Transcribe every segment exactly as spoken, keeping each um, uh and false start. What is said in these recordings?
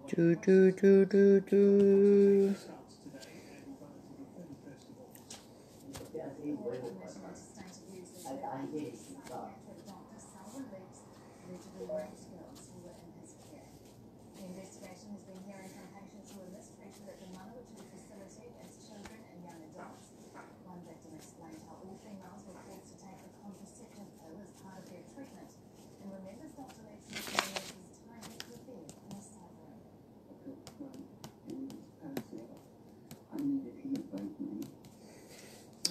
Do, do, do, do, do.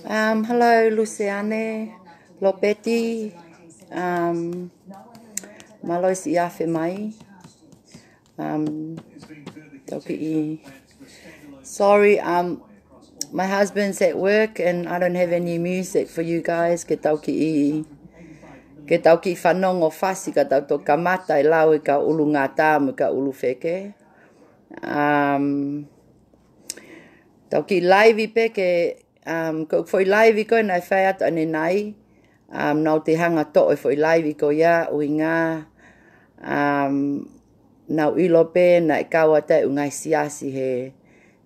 Um, hello, Luseane, Lopeti, um, mālō e siʻi afe mai. Um, tau kiʻi, sorry, um, my husband's at work and I don't have any music for you guys. Ke tau kiʻi, ke tau kiʻi fanongo fasi ka tau toki kamata e lau e kau ʻulungatā mo e kau ʻulufeke. Um, tau kiʻi laivi pē ke, um, ko e foʻi laivi ko ē naʻe fai atu ʻanenai. Um, naʻa ku hanga ʻo toʻo e foʻi laivi ko ia ʻuhinga, um, naʻa ku ʻilo pē naʻe kau atu e ʻū ngaahi siasi he,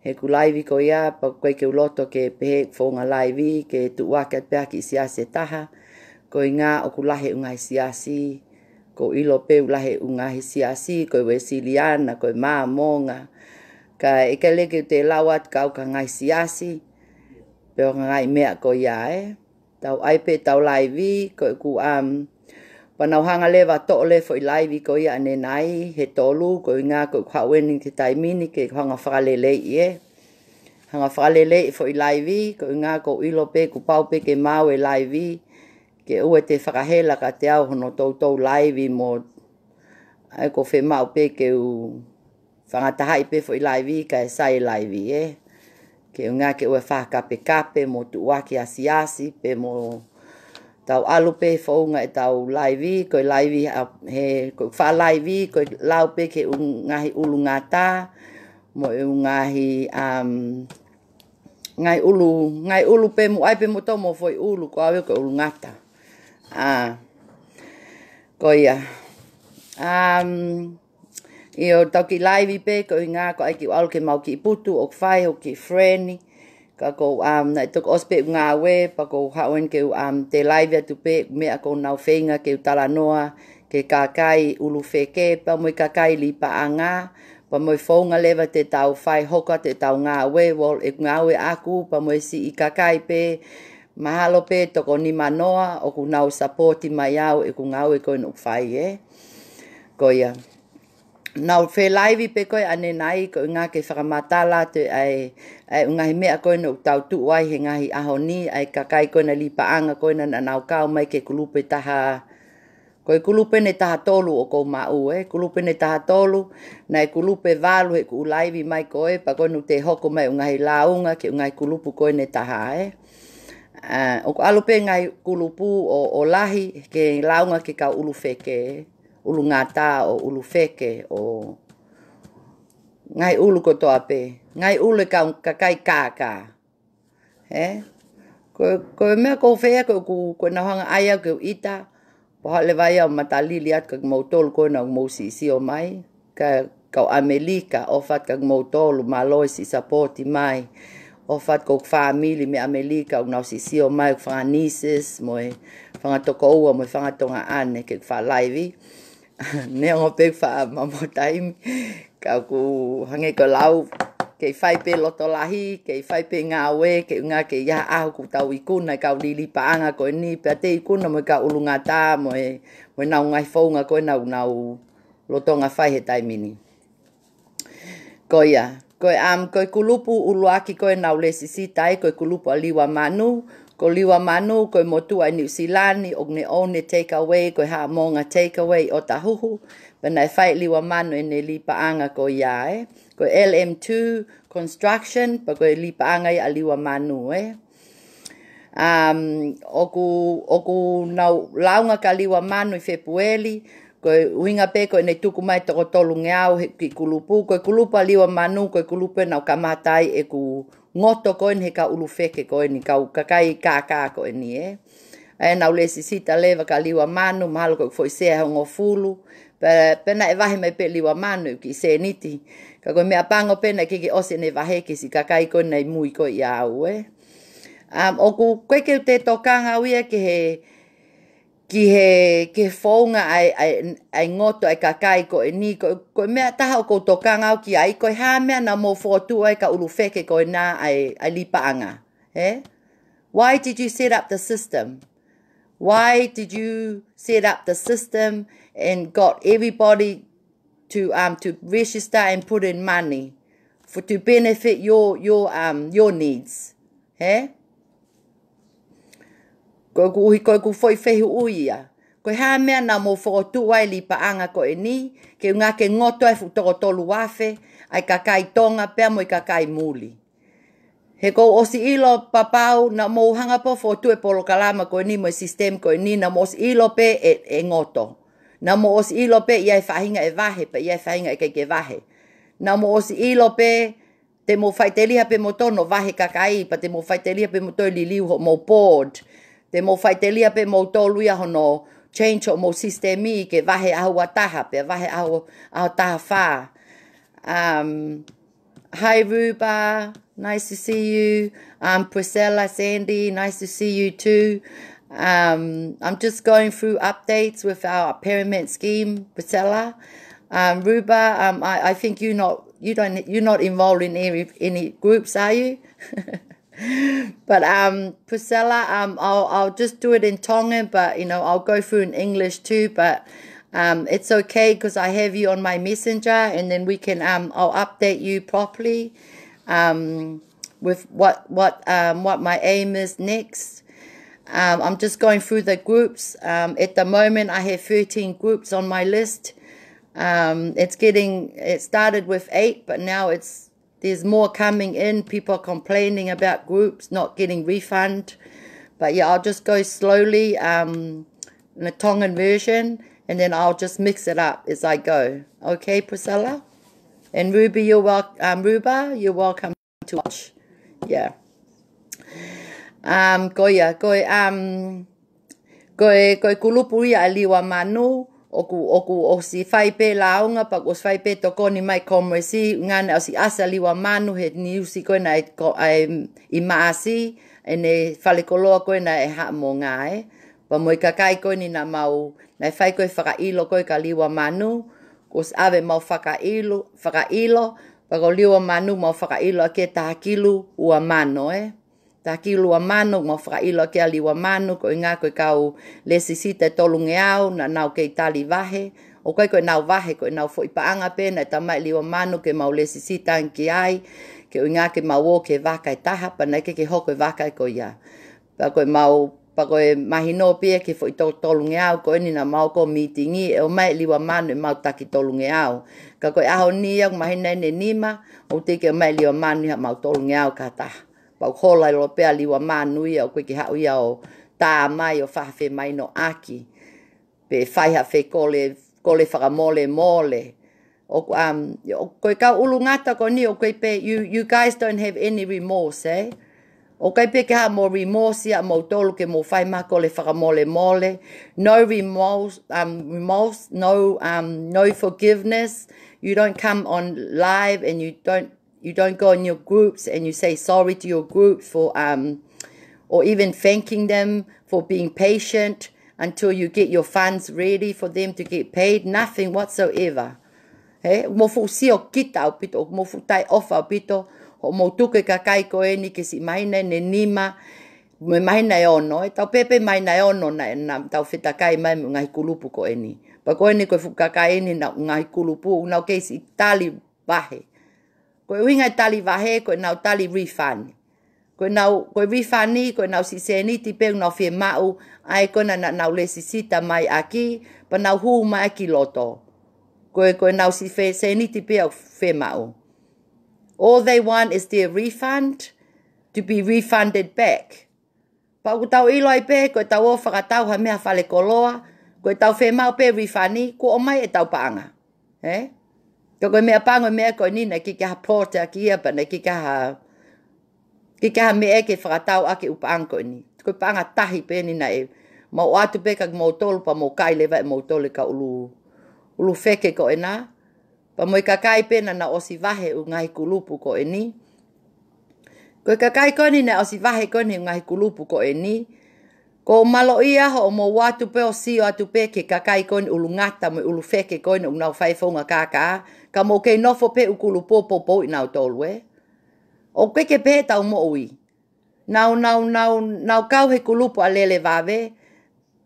heʻeku laivi ko ia, pea ʻoku ʻikai ke u loto ke pehē ʻeku founga laivi ke tuʻuaki atu pē ha kiʻi siasi ʻe taha. Koeʻuhinga ʻoku lahi e ʻū ngaahi siasi, ʻoku ou ʻilo pē ʻoku lahi e ʻū ngaahi siasi, ko e Uēsiliana, ko e Māmonga. Kae ʻikai leva ke u toe lau atu e kau ʻo e ngaahi siasi, pe ko e ngaahi meʻa ko ia, ē. Tau ʻai pē ʻetau laivi, ko ʻeku, um, pea naʻa ku hanga leva ʻo toʻo leva e foʻi laivi ko ia ʻanenai, he tolu, koeʻuhinga ko ʻeku haʻu eni ki he taimi ni ke hanga ʻo fakaleleiʻi, ē. Hanga ʻo fakaleleiʻi e foʻi laivi, koeʻuhinga ʻoku ou ʻilo pē kuo pau pē ke maau e laivi, ke ʻoua te fakahela kiate au hono toutou laivi mo, ʻa ia ʻoku fiemaʻu pē ke u fakatahaʻi pē e foʻi laivi kae sai e laivi, ē. Koeʻuhinga ke ʻoua ʻe fakakapekape mo tuʻuaki ha siasi, pea mo tau ʻalu pē he founga ʻetau laivi, ko e laivi, ʻa, he, ko e faʻa laivi, ko e lau pē ki he ʻū ngaahi ʻulungatā, mo e ʻū ngaahi, um, ngaahi ʻulu, ngaahi ʻulu pē mo ʻai pē mo tomo foʻi ʻulu, ko au ia ko e ʻulungata. ʻA, ko ia. Um, ʻio, tau kiʻi laivi pē, koeʻuhinga ko e ʻai ke u ʻalu ke mau kiʻi putu, ʻoku fai hoku kiʻi friend, ka ʻoku ou, um, naʻe toki ʻosi pē ʻeku ngāue, pea ʻoku ou haʻu eni ke u, um, toe laivi atu pē e meʻa ʻoku ou nau feinga ke u talanoa ki he kakai ʻulufeke, pea mo e kakai lipaʻanga, pea mo e founga leva te tau fai hoko atu ʻetau ngāue, ʻa ʻeku ngāue ʻaʻaku, pea mo e siʻi kakai pē, mahalo pē toko nima noa, ʻoku nau sapoti mai au ʻi heʻeku ngāue ko eni ʻoku fai, ē. Ko ia. Naʻa ku felaivi pē ko ē ʻanenai, koeʻuhinga ke fakamatala atu ʻa e, ʻa e ʻū ngaahi meʻa ko ē naʻa ku tau tuʻu ai he ngaahi ʻaho ni, ʻa e kakai ko ē naʻe lipaʻanga ko ē naʻa nau kau mai ki he kulupu ʻe taha, ko e kulupu eni ʻe taha tolu ʻoku ou maʻu, ē, kulupu eni ʻe taha tolu, naʻe kulupu ʻe valu heʻeku laivi mai ko ē, pea ko ē naʻa ku toe hoko mai ʻo ngaahi lāunga ki he ʻū ngaahi kulupu ko eni ʻe taha, ē. ʻA, ʻoku ʻalu pē e ngaahi kulupu ʻo, ʻo lahi ke lāunga ki he kau ʻulufeke, ʻulungatā ʻo ʻulufeke ʻo ngaahi ʻulu kotoa pē, ngaahi ʻulu e kau kakai kākā. Ē? Ko, ko e meʻa ʻoku ou fai ko ē, ko, ko ʻeku hanga ʻai au ke u ʻita, pea haʻu leva ia ʻo matalili atu kia kimoutolu ko ē naʻa mou siʻisio mai, ka, kau ʻAmelika, ʻofa atu kia kimoutolu, mālō e siʻi sapoti mai, ʻofa atu ki hoku fāmili mei ʻAmelika, ʻoku nau siʻisio mai, hoku fanga nieces, mo e fanga tokoua, mo e fanga tuongaʻane, ki heʻeku faʻa laivi. Neongo pē ʻeku faʻa mamaʻo taimi, ka ʻoku hangē ko e lau, kei fai pē loto lahi, kei fai pē ngāue, koeʻuhinga ke ʻi ai ha ʻaho ʻoku tau ikuna e kau lī lipaʻanga ko eni, pea toe ikuna mo e kau ʻulungatā, mo e, mo ʻenau ngaahi founga ko ē naʻa nau lolotonga fai he taimi ni. Ko ia, ko e, um, ko e kulupu ʻuluaki ko ē naʻa ku lēsisita ai, ko e kulupu ʻa Liua Manu. Ko Liua Manu, ko e motuʻa ʻi Niu Silani, ʻoku ne own e Takeaway, ko e Haʻamonga Takeaway ʻi Otahuhu. Pea naʻe fai ʻe Liua Manu ʻene lipaʻanga ko ia, ē. Ko e L M two Construction, pea ko e lipaʻanga ia ʻa Liua Manu, ē. Um, ʻoku, ʻoku nau lāunga kia Liua Manu ʻi Fēpueli, ko e ʻuhinga pē ko ʻene tuku mai toko tolungeau heʻeku kiʻi kulupu, ko e kulupu ʻa Liua Manu, ko e kulupu ē naʻa ku kamata ai ʻeku ngoto ko eni he kau ʻulufeke ko eni, kau kakai kākā ko eni, ē. ʻA ia naʻa ku lēsisita leva kia Liua Manu, mahalo ko ʻeku foʻi sea ʻe hongofulu, Pea, pea naʻe vahe mai pē Liua Manu ki he sēniti. Ka ko e meʻapango pē naʻe ʻikai ke ʻosi ʻene vahe ki he siʻi kakai ko ē naʻe mui ko ē ʻia au, ē. Um, ʻoku ʻikai ke u toe tokanga au ia ki he, ki he, ki he founga ʻa e, ʻa e, ʻa e ngoto ʻa e kakai ko eni, ko, ko e meʻa taha ʻoku ou tokanga au ki ai, ko e hā e meʻa naʻa mou fokotuʻu ai e kau ʻulufeke ko ena ʻa e, ʻa e lipaʻanga, ē? Why did you set up the system? Why did you set up the system and got everybody to, um, to register and put in money for, to benefit your, your, um, your needs? Ē? Ko ʻeku ʻuhi, ko ʻeku foʻi fehuʻi ia. Ko e hā e meʻa naʻa mou fokotuʻu ai e lipaʻanga ko eni, ke ʻuhinga ke ngoto ai e fuʻu toko tolu afe ʻa e kakai Tonga pea mo e kakai muli? He kuo u ʻosi ʻilo, Papau, naʻa mou hanga pē ʻo fokotuʻu e polokalama ko eni mo e system ko eni, naʻa mou ʻosi ʻilo pē ʻe, ʻe ngoto. Naʻa mou ʻosi ʻilo pē ʻe ʻi ai e faʻahinga ʻe vahe, pea ʻi ai e faʻahinga ʻe ʻikai ke vahe. Naʻa mou ʻosi ʻilo pē te mou faʻiteliha pē moutolu ʻo vahe e kakai, pea te mou faʻiteliha pē moutolu ʻo liliu hoʻomou board. Te mou faʻiteliha pē moutolu ia hono change hoʻomou system ʻi he vahe ʻaho ua taha, pea vahe ʻaho, ʻaho taha fā. Um, hi, Ruba. Nice to see you. Um, Priscilla, Sandy, nice to see you too. Um, I'm just going through updates with our pyramid scheme, Priscilla. Um, Ruba, um, I, I think you not, you don't, you're not involved in any, any groups, are you? But, um, Priscilla, um, I'll, I'll just do it in Tongan, but, you know, I'll go through in English too, but, um, it's okay 'cause I have you on my messenger, and then we can, um, I'll update you properly, um, with what, what, um, what my aim is next. Um, I'm just going through the groups. Um, at the moment, I have thirteen groups on my list. Um, it's getting, it started with eight, but now it's, there's more coming in. People are complaining about groups not getting refund. But yeah, I'll just go slowly, um, in the Tongan version, and then I'll just mix it up as I go. Okay, Priscilla? And Ruby, you're wel-, um, Ruba, you're welcome to watch. Yeah. Um, ko ia, ko e, um, ko e, ko e kulupu ia ʻa Liua Manu, ʻoku, ʻoku ʻosi fai pē lāunga, pea ʻoku ʻosi fai pē tokoni mai Commerce, ngana ʻosi ʻasi ʻa Liua Manu he niusi ko ena ʻi ko-, ʻi, ʻi Maʻasi, ʻene falekoloa ko ena ʻe Haʻamonga, ē. Pea mo e kakai ko eni naʻa mau, naʻe fai ko ē e fakaʻilo ko ē kia Liua Manu, kuo ʻosi ʻave ʻemau fakaʻilo, fakaʻilo, pea ko Liua Manu mau fakaʻilo ʻaki e taha kilu ua mano, ē. Taha kilu ua mano, mau fakaʻilo ʻaki ʻa Liua Manu, ko e ʻuhinga ko e kau lēsisita ʻe tolungeau, naʻa nau kei tali vahe. ʻOku ʻikai ko ʻenau vahe, ko ʻenau foʻi paʻanga pē naʻe talamai ʻe Liua Manu ke mau lēsisita ange ki ai, ke ʻuhinga ke mau ō ki he vaka ʻe taha, pea naʻe ʻikai ke hoko e vaka ko ia. Pea ko ʻemau, pea ko e mahino pē ia ki he foʻi toko tolungeau ko eni naʻa mau ō ki he mītingi, ʻe ō mai ʻa Liua Manu ʻemau taki tolungeau. Ka ko e ʻaho ni ia ʻoku mahino ʻene nima, ʻoku teʻeki ke ō mai ʻa Liua Manu ʻi haʻamau tolungeau ki ha taha. Pea ʻoku hola ʻilo pē ʻa Liua Manu ia, ʻoku ʻikai ke haʻu ia ʻo tā mai ʻo fai ha femahinoʻaki. Pe fai ha fekole, kole fakamolemole. ʻOku, um, ʻo, ko e kau ʻulungata ko eni ʻoku ʻikai pē, you, you guys don't have any remorse, eh? ʻOku ʻikai pē ke ʻi ai haʻamou remorse ia ʻamoutolu ke mou fai mai ha kole fakamolemole. No remorse, um, remorse, no, um, no forgiveness. You don't come on live and you don't, you don't go in your groups and you say sorry to your group for, um, or even thanking them for being patient until you get your funds ready for them to get paid, nothing whatsoever. He, mou fuʻu siokita ʻaupito, mou fuʻu taʻeʻofa ʻaupito, hoʻomou tuku e kakai ko eni ke siʻi mahino ʻene nima, mo e mahino ʻe ono, ē, tau pehē pē mahino ʻe ono naʻa, naʻa tau fetakai mai mo e ngaahi kulupu ko eni. Pea ko eni ko e fuʻu kakai eni naʻa ngaahi kulupu, naʻa nau kei siʻi tali vahe. Ko e ʻuhinga e tali vahe, ko ʻenau tali refund. Ko ʻenau, ko e refund, ko ʻenau siʻi sēniti pē ʻoku nau fiemaʻu, ʻa ia ko ena naʻa nau lēsisita mai ʻaki, pea nau hū mai ʻaki loto. Ko e, ko ʻenau siʻi fe-, sēniti pē ʻoku fiemaʻu. All they want is their refund, to be refunded back. Pea ʻoku tau ʻilo ai pē, ko ʻetau ō ʻo fakatau ha meʻa falekoloa, ko ʻetau fiemaʻu pē refund, kuo ʻomai ʻetau paʻanga. Ē? Ka ko e meʻapango e meʻa ko eni naʻe ʻikai ke ʻi ai ha plot ʻaki ia, pea naʻe ʻikai ke ʻi ai ha, ʻikai ke ʻi ai ha meʻa ke fakatau ʻaki e ʻū paʻanga ko eni. Ko e paʻanga tahi pē eni naʻe, mau ʻoatu pē kia kimoutolu pea mou kai leva ʻe moutolu e kau ʻulu, ʻUlufeke ko ena, pea mo e kakai pē naʻa nau ʻosi vahe ʻū ngaahi kulupu ko eni. Ko e kakai ko eni naʻe ʻosi vahe ko eni ʻū ngaahi kulupu ko eni, ʻoku ou mālō ia hoʻomou ō atu pē ʻo sio atu pē ki he kakai ko eni ʻulungata mo e ʻulufeke ko eni ʻoku nau fai e founga kākā, ka mou kei nofo pē ʻū kulupu ʻo poupouʻi nautolu ē. ʻOku ʻikai ke pehē ʻetau moʻui. Nau, nau, nau, nau kau he kulupu ʻa Lele Vave,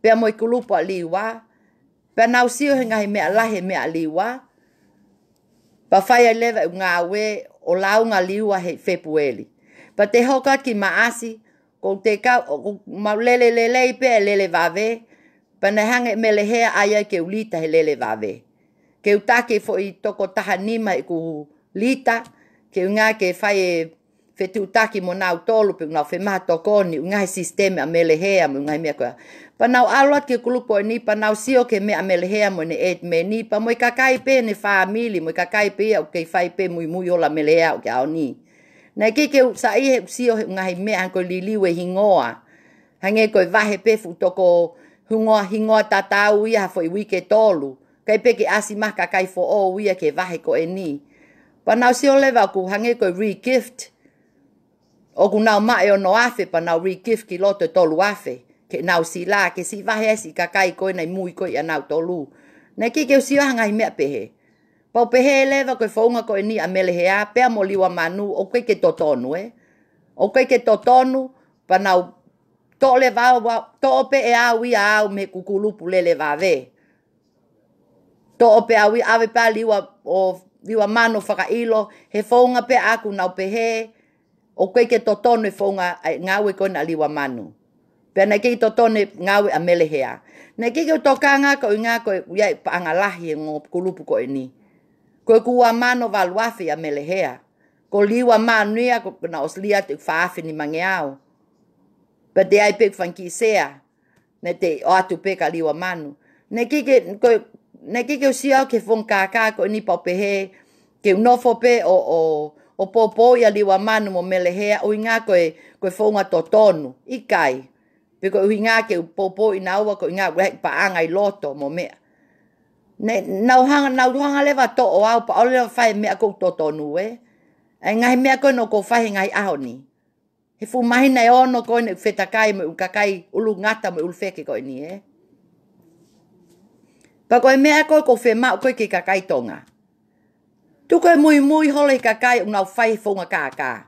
pea mo e kulupu ʻa Liua, pea nau sio he ngaahi meʻa lahi he meʻa ʻa Liua, pea fai ai leva e ngāue ʻo lāunga Liua he Fēpueli. Pea te hoko atu ki Maʻasi, ʻoku te kau, ʻoku mau lele lelei pē e Lele Vave, pea naʻe hanga ʻe Melehea ʻai ai ke u lita he Lele Vave. Ke u taki e foʻi toko taha nima ʻeku lita, ke u ngā ke fai e fetuʻutaki mo nautolu pe ʻoku nau fiemaʻu ha tokoni, ʻū ngaahi sisitemi ʻa Melehea mo e ngaahi meʻa ko ia. Pea nau ʻalu atu ki he kulupu ko eni, pea nau sio ki he meʻa ʻa Melehea mo ʻene ʻētimeni, pea mo e kakai pē ʻene fāmili, mo e kakai pē ia ʻoku kei fai pē muimui holo ʻa Melehea ʻo aʻu ki he ʻaho ni. Naʻe ʻikai ke u saiʻia he ʻeku sio he ʻū ngaahi meʻa hangē ko e liliu e hingoa. Hangē ko e vahe pē fuʻu toko hingoa, hingoa tatau ia ha foʻi uike ʻe tolu. ʻIkai pē ke ʻasi mai ha kakai foʻou ia ki he vahe ko eni. Pea nau sio leva ʻoku hangē ko e re-gift. ʻOku nau maʻu e ono afe pea nau re-gift ki loto e tolu afe. Ke nau sila, ke siʻi vahe ai siʻi kakai ko ē naʻe mui ko ē ʻia nautolu. Naʻe ʻikai ke u sio ha ngaahi meʻa pehē. Pea u pehē leva ko e founga ko eni ʻa Melehea, pea mo Liua Manu, ʻoku ʻikai ke totonu ē. ʻOku ʻikai ke totonu, pea nau toʻo leva au, toʻo pē ʻe au ia au mei heʻeku kulupu Lele Vave. Toʻo pē au ia ʻave pē ʻa Liua ʻo Liua Manu fakaʻilo, he founga pē ʻaku naʻa ku pehē, ʻoku ʻikai ke totonu e founga ʻa e ngāue ko ena ʻa Liua Manu. Pea naʻe ʻikai ke totonu e ngāue ʻa Melehea. Naʻe ʻikai ke u tokanga ko e ʻuhinga ko e ʻoku ʻi ai e paʻanga lahi he ongo kulupu ko eni. Ko ʻeku ua mano valu afe ʻia Melehea. Ko Liua Manu ia ko ʻena ʻosi lī atu ʻeku fā afe nimangeau. Pea toe ʻi ai pē ʻeku fanga kiʻi sea. Naʻe toe ʻoatu pē kia Liua Manu. Naʻe ʻikai ke, ko, naʻe ʻikai ke u sio au ki he founga kākā ko eni pea u pehē, ke u nofo pē ʻo, ʻo, ʻo poupouʻi ʻa Liua Manu mo Melehea, ʻuhinga ko e, ko e founga totonu. ʻIkai. Pe ko e ʻuhinga ke u poupouʻi naua, ko e ʻuhinga ʻoku ʻi ai e paʻanga ʻi loto mo meʻa. Naʻa nau hanga, nau hanga leva ʻo toʻo au, pea ʻalu leva ʻo fai e meʻa ʻoku totonu ē. ʻA e ngaahi meʻa ko ena ʻoku ou fai he ngaahi ʻaho ni. He fuʻu māhina ʻe ono ko ena ʻeku fetakai mo e ʻū kakai ʻulungata mo e ʻulufeke ko eni ē. Pea ko e meʻa ko ē ʻoku ou fiemaʻu ko ē ki he kakai Tonga. Tuku e muimui holo he kakai ʻoku nau fai e founga kākā.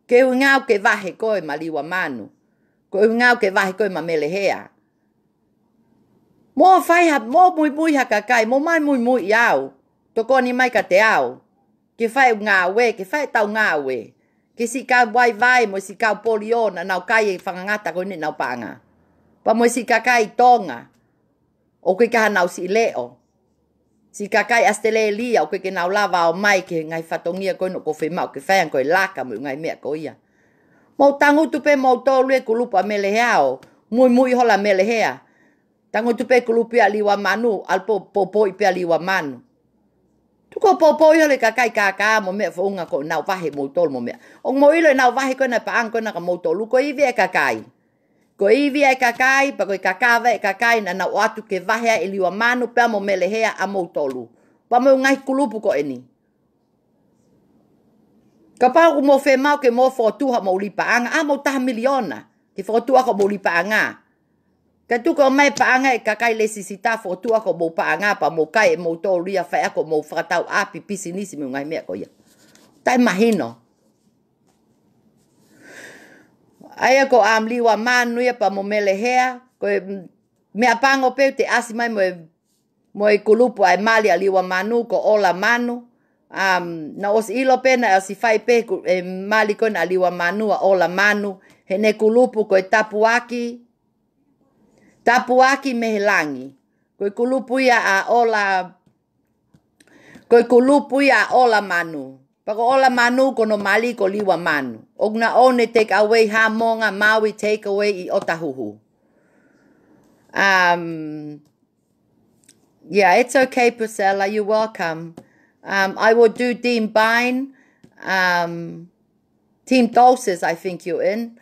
Ke u ngāue ke vahe koe mo Liua Manu. Ke u ngāue ke vahe koe mo Melehea. Mou fai ha, mou muimui ha kakai, mou ʻomai muimui ʻia au. Tokoni mai kiate au. Ke fai ʻeku ngāue, ke fai ʻetau ngāue. Ke siʻi kau vaivai mo siʻi kau polio naʻa nau kai e fanga ngata ko eni ʻenau paʻanga. Pea mo siʻi kakai Tonga. ʻOku ʻikai ke ʻi ai haʻanau siʻi leʻo. Siʻi kakai ʻAositelēlia, ʻoku ʻikai ke nau lava ʻo ō mai ki he ngaahi fatongia ko ena ʻoku ou fiemaʻu ke fai hangē ko e laka mo e ngaahi meʻa ko ia. Mou tangutu pē moutolu e kulupu ʻa Melehea ʻo muimui holo ʻa Melehea. Tangutu pē kulupu ia ʻa Liua Manu, ʻalu pē ʻo poupouʻi pē ʻa Liua Manu. Tuku ʻo poupouʻi holo e kakai kākā mo meʻa founga ko ʻenau vahe moutolu mo meʻa. ʻOku mou ʻilo ʻenau vahe ko ena paʻanga ko ena kia moutolu, ko e ivi e kakai. Ko e ivi e kakai, pea ko e kakava e kakai naʻa nau ō atu ke vahe ai ʻe Liua Manu, pea mo Melehea ʻa moutolu. Pea mo e ngaahi kulupu ko eni. Kapau ʻoku mou fiemaʻu ke mou fokotuʻu haʻamou lī paʻanga, ʻa mou taha miliona, ke fokotuʻu ʻaki hoʻomou lī paʻanga. Kae tuku ʻo ʻomai paʻanga e kakai lēsisita fokotuʻu ʻaki hoʻomou paʻanga, pea mou kai ʻe moutolu ia fai ʻaki hoʻomou fakatau ʻapi pisinisi mo e ngaahi meʻa ko ia. Taʻemahino. ʻA ia ko ʻa Liua Manu ia pea mo Melehea, ko e, mm, meʻapango pē te ʻasi mai mo e, mo e kulupu ʻa e mali ʻa Liua Manu, ko Ola Manu. Um, naʻa ku ʻosi ʻilo pē naʻe ʻosi fai pē ku-, e mali ko ena ʻa Liua Manu, ʻa Ola Manu, heʻene kulupu ko e Tapuaki, Tapuaki mei he Langi. Ko e kulupu ia ʻa Ola, ko e kulupu ia ʻa Ola Manu. Pea ko Ola Manu ko hono mali ko Liua Manu. ʻOku na ʻown e Take Away Hamonga, Maui Take Away ʻi ʻOtahuhu. Um, yeah, it's okay, Priscilla. You're welcome. Um, I will do Dean Bine. Um, Team Dulces, I think you're in.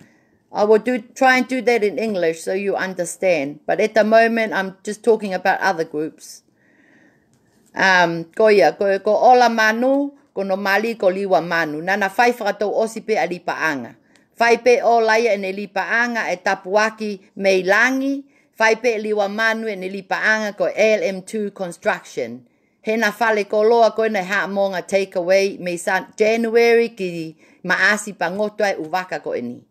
I will do, try and do that in English so you understand. But at the moment, I'm just talking about other groups. Um, ko ia, ko, ko Ola Manu, ko hono mali ko Liua Manu. Naʻa na fai fakatouʻosi pē ʻa e lī paʻanga. Fai pē ʻe Ola ia ʻene lī paʻanga ʻe Tapuaki mei Langi. Fai pē ʻe Liua Manu ʻene lī paʻanga ko L M two Construction. He na fale koloa ko ena ʻi Haʻamonga Takeaway mei San January ki Maʻasi pea ngoto ai ʻa e ʻū vaka ko eni.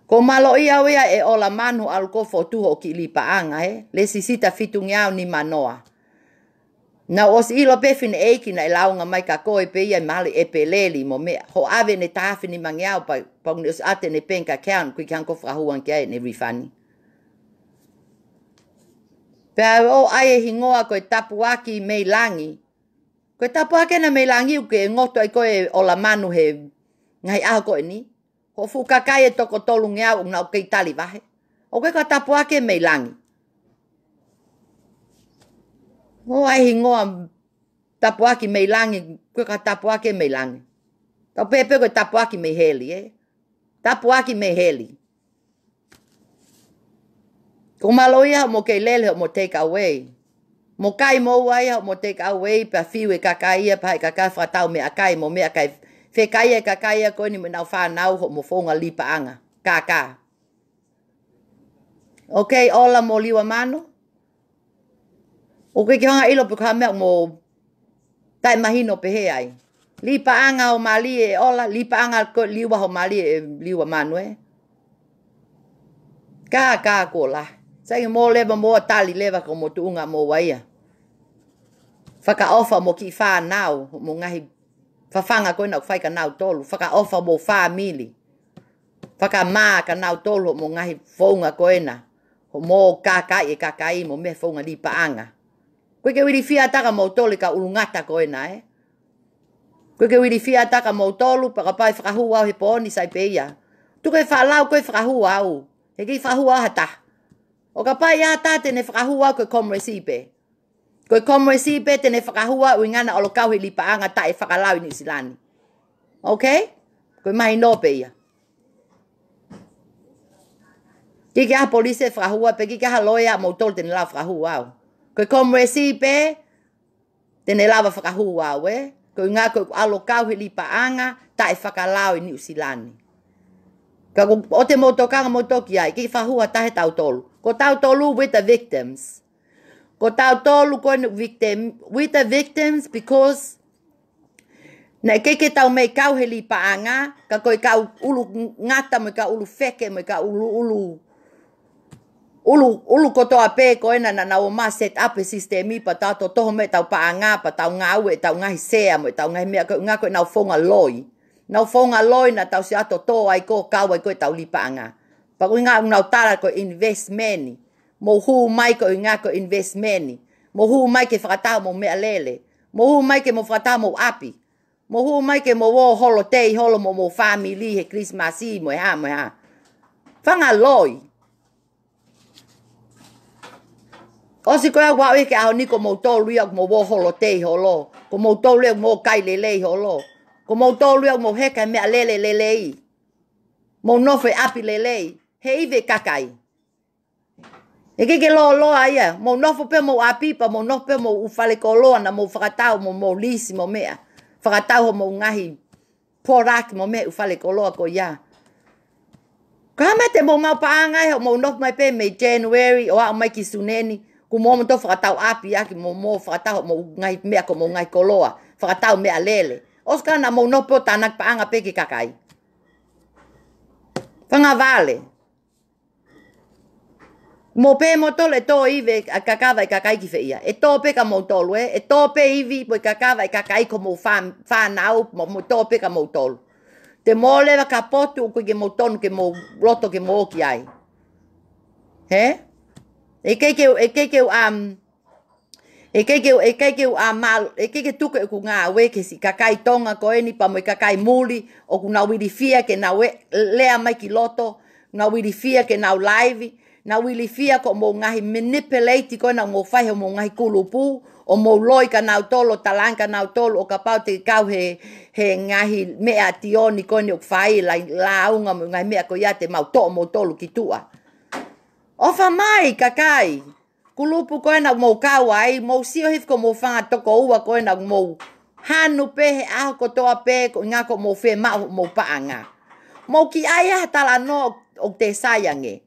Ko mālō ia au ia ʻe Ola Manu ʻalu ko e fotu hoʻo kiʻi lī paʻanga, ē? Lēsisita fitungeau nimanoa. Naʻa ku ʻosi ʻilo pē fineʻeiki naʻe lāunga mai kia koe pē ia ʻi māhali ʻEpeleli mo meʻa. Hoʻo ʻave ʻene taha afe nimangeau pea, pea ʻoku ne ʻosi ʻoatu ʻene bank account, ʻoku ʻikai ke hanga ʻo fakahū ange ki ai ʻene refund. Pea ʻoku ʻai e hingoa ko e Tapuaki mei Langi. Ko e Tapuaki ena mei Langi ʻoku ke ngoto ai koe ʻe Ola Manu he ngaahi ʻaho ko eni. Hoʻo fuʻu kakai ʻe toko tolungeau ʻoku nau kei tali vahe. ʻOku ʻikai ko e Tapuaki mei Langi. ʻOku ʻai hingoa Tapuaki mei Langi, ʻoku ʻikai ko e Tapuaki mei Langi. Tau pehē pē ko e Tapuaki mei heli, ē? Tapuaki mei heli. Ko mālō ia hoʻomo kei lele hoʻomo take away. Mo kai mo ua ia hoʻomo take away, pea fiu e kakai ia, pea haʻi kakai fakatau meʻakai mo meʻakai. Fekaia e kakai ia ko eni mo ʻenau fānau hoʻomo founga lī paʻanga. Kākā. Okay, Ola mo Liua Manu. ʻOku ʻikai ke u hanga ʻo ʻilo pe ko e hā e meʻa ʻoku mo taʻemahino pehē ai. Lī paʻanga hoʻo mali ʻe Ola, lī paʻanga ko Liua hoʻo mali ʻe Liua Manu, ē. Kākā kuo lahi. Sai ke mo leva mo tali leva ko mo tuʻunga mo ua ia. Fakaʻofa mo kiʻi fānau, mo e ngaahi fafanga ko ena ʻoku fai kia nautolu. Fakaʻofa mo fāmili. Fakamā kia nautolu hoʻomo ngaahi founga ko ena. Hoʻomo kākaaʻi e kakai mo e meʻa founga lī paʻanga. ʻOku ʻikai ke u ilifia ʻatā kia moutolu e kau ʻulungata ko ena, ē. ʻOku ʻikai ke u ilifia ʻatā kia moutolu, pea kapau ʻe fakahū au he pooni sai pē ia. Tuku e faʻa lau ko e fakahū au. He ʻikai fakahū au ha taha. ʻO kapau ʻe ʻi ai ha taha te ne fakahū au ko e Komolesi pē. Ko e Komolesi pē te ne fakahū au ʻuhinga naʻa ku ʻalu ʻo kau he lī paʻanga taʻe fakalao ʻi Nuʻu Sila ni. Okay? Ko e mahino pē ia. ʻIkai ke ʻi ai ha polisi ʻe fakahū au, pe ʻikai ke ʻi ai ha loea ʻa moutolu te ne lava ʻo fakahū au. Ko e Komolesi pē te ne lava ʻo fakahū au, ē. Ko e ʻuhinga ko ʻeku ʻalu ʻo kau he lī paʻanga taʻe fakalao ʻi Nuʻu Sila ni. Ka ko ʻete mou tokanga moutolu ki ai, ʻikai ke fakahū ha taha ʻe tautolu. Ko tautolu, we're the victims. Ko tautolu ko eni victim, we're the victims because naʻe ʻikai ke tau mei kau he lī paʻanga, ka ko e kau ʻulungata mo e kau ʻulufeke mo e kau ʻulu, ʻulu, ʻulu, ʻulu kotoa pē ko ena naʻa nau ō mai ʻo set up e sisitemi pea tau totoho mo ʻetau paʻanga, pea tau ngāue ʻetau ngaahi sea mo ʻetau ngaahi meʻa ko e ʻuhinga ko ʻenau founga loi. Nau founga loi naʻa tau siʻi ʻalu ʻo tō ai ko ē ʻo kau ai ko ē ʻetau lī paʻanga. Pea ko e ʻuhinga ʻoku nau tala ko e investment. Mou hū mai ko e ʻuhinga ko e investment. Mou hū mai ke fakataha hoʻomou meʻalele. Mou hū mai ke mou fakataha homou ʻapi. Mou hū mai ke mou ō holiday holo mo homou fāmili he Kilisimasi mo e hā, mo e hā. Fanga loi. ʻOsi ko ia ʻoku ou ʻeke he ʻaho ni ko moutolu ia ʻoku mou ō holiday holo. Ko moutolu ia ʻoku mou kai lelei holo. Ko moutolu ia ʻoku mou heka he meʻalele lelei. Mou nofo he ʻapi lelei. He ivi e kakai. ʻIkai ke lōloa ia, mou nofo pē homou ʻapi pea mou nofo pē homou ʻū fale koloa naʻa mou fakatau mo mou lisi mo meʻa. Fakatau hoʻomou ngaahi product mo meʻa ʻū fale koloa ko ia. Ka mete mou maʻu paʻanga ē hoʻomou nofo mai pē mei January ʻo aʻu mai ki Sune ni, kuo mou moutolu fakatau ʻapi ʻaki mo mou fakatau hoʻomou ngaahi meʻa ko homou ngaahi koloa. Fakatau meʻalele. ʻOsi ko ia naʻa mou nofo pē ʻo tānaki paʻanga pē ki he kakai. Fanga vale. Mou pehē moutolu ʻe tō ivi ʻa e kakava ʻa e kakai ki fē ia. ʻE tō pē kia moutolu ē. ʻE tō pē ivi mo e kakava ʻa e kakai ko homou fā-, fānau mo, mo tō pē kia moutolu. Te mou leva ki ha potu ʻoku ʻikai ke mou tonu ke mou loto ke mou ō ki ai. Hē? ʻE ʻikai ke, ʻe ʻikai ke, um, ʻE ʻikai ke, ʻe ʻikai ke u a mal, ʻe ʻikai ke tuku ʻeku ngāue ki he siʻi kakai Tonga ko eni pea mo e kakai muli, ʻoku nau ilifia ke nau ē, lea mai ki loto, nau ilifia ke nau laivi, nau ilifia ko homou ngaahi manipulate ko ena ʻoku mou fai he homou ngaahi kulupu, ʻo mou loi kia nautolu, ʻo talaange kia nautolu, ʻo kapau te kau he, he ngaahi meʻa ʻa Tioni ko eni ʻoku fai, la, lāunga mo e ngaahi meʻa ko ia te mau toʻo moutolu ki tuʻa. ʻOfa mai, kakai. kulupu ko ē naʻa mou kau ai, mou sio hifo ko mou fanga tokoua ko ē naʻa mou hanu pē he ʻaho kotoa pē ko e ʻuhinga ko mou fiemaʻu mou paʻanga. Mou kiʻi ʻai ha talanoa ʻoku te sai ange.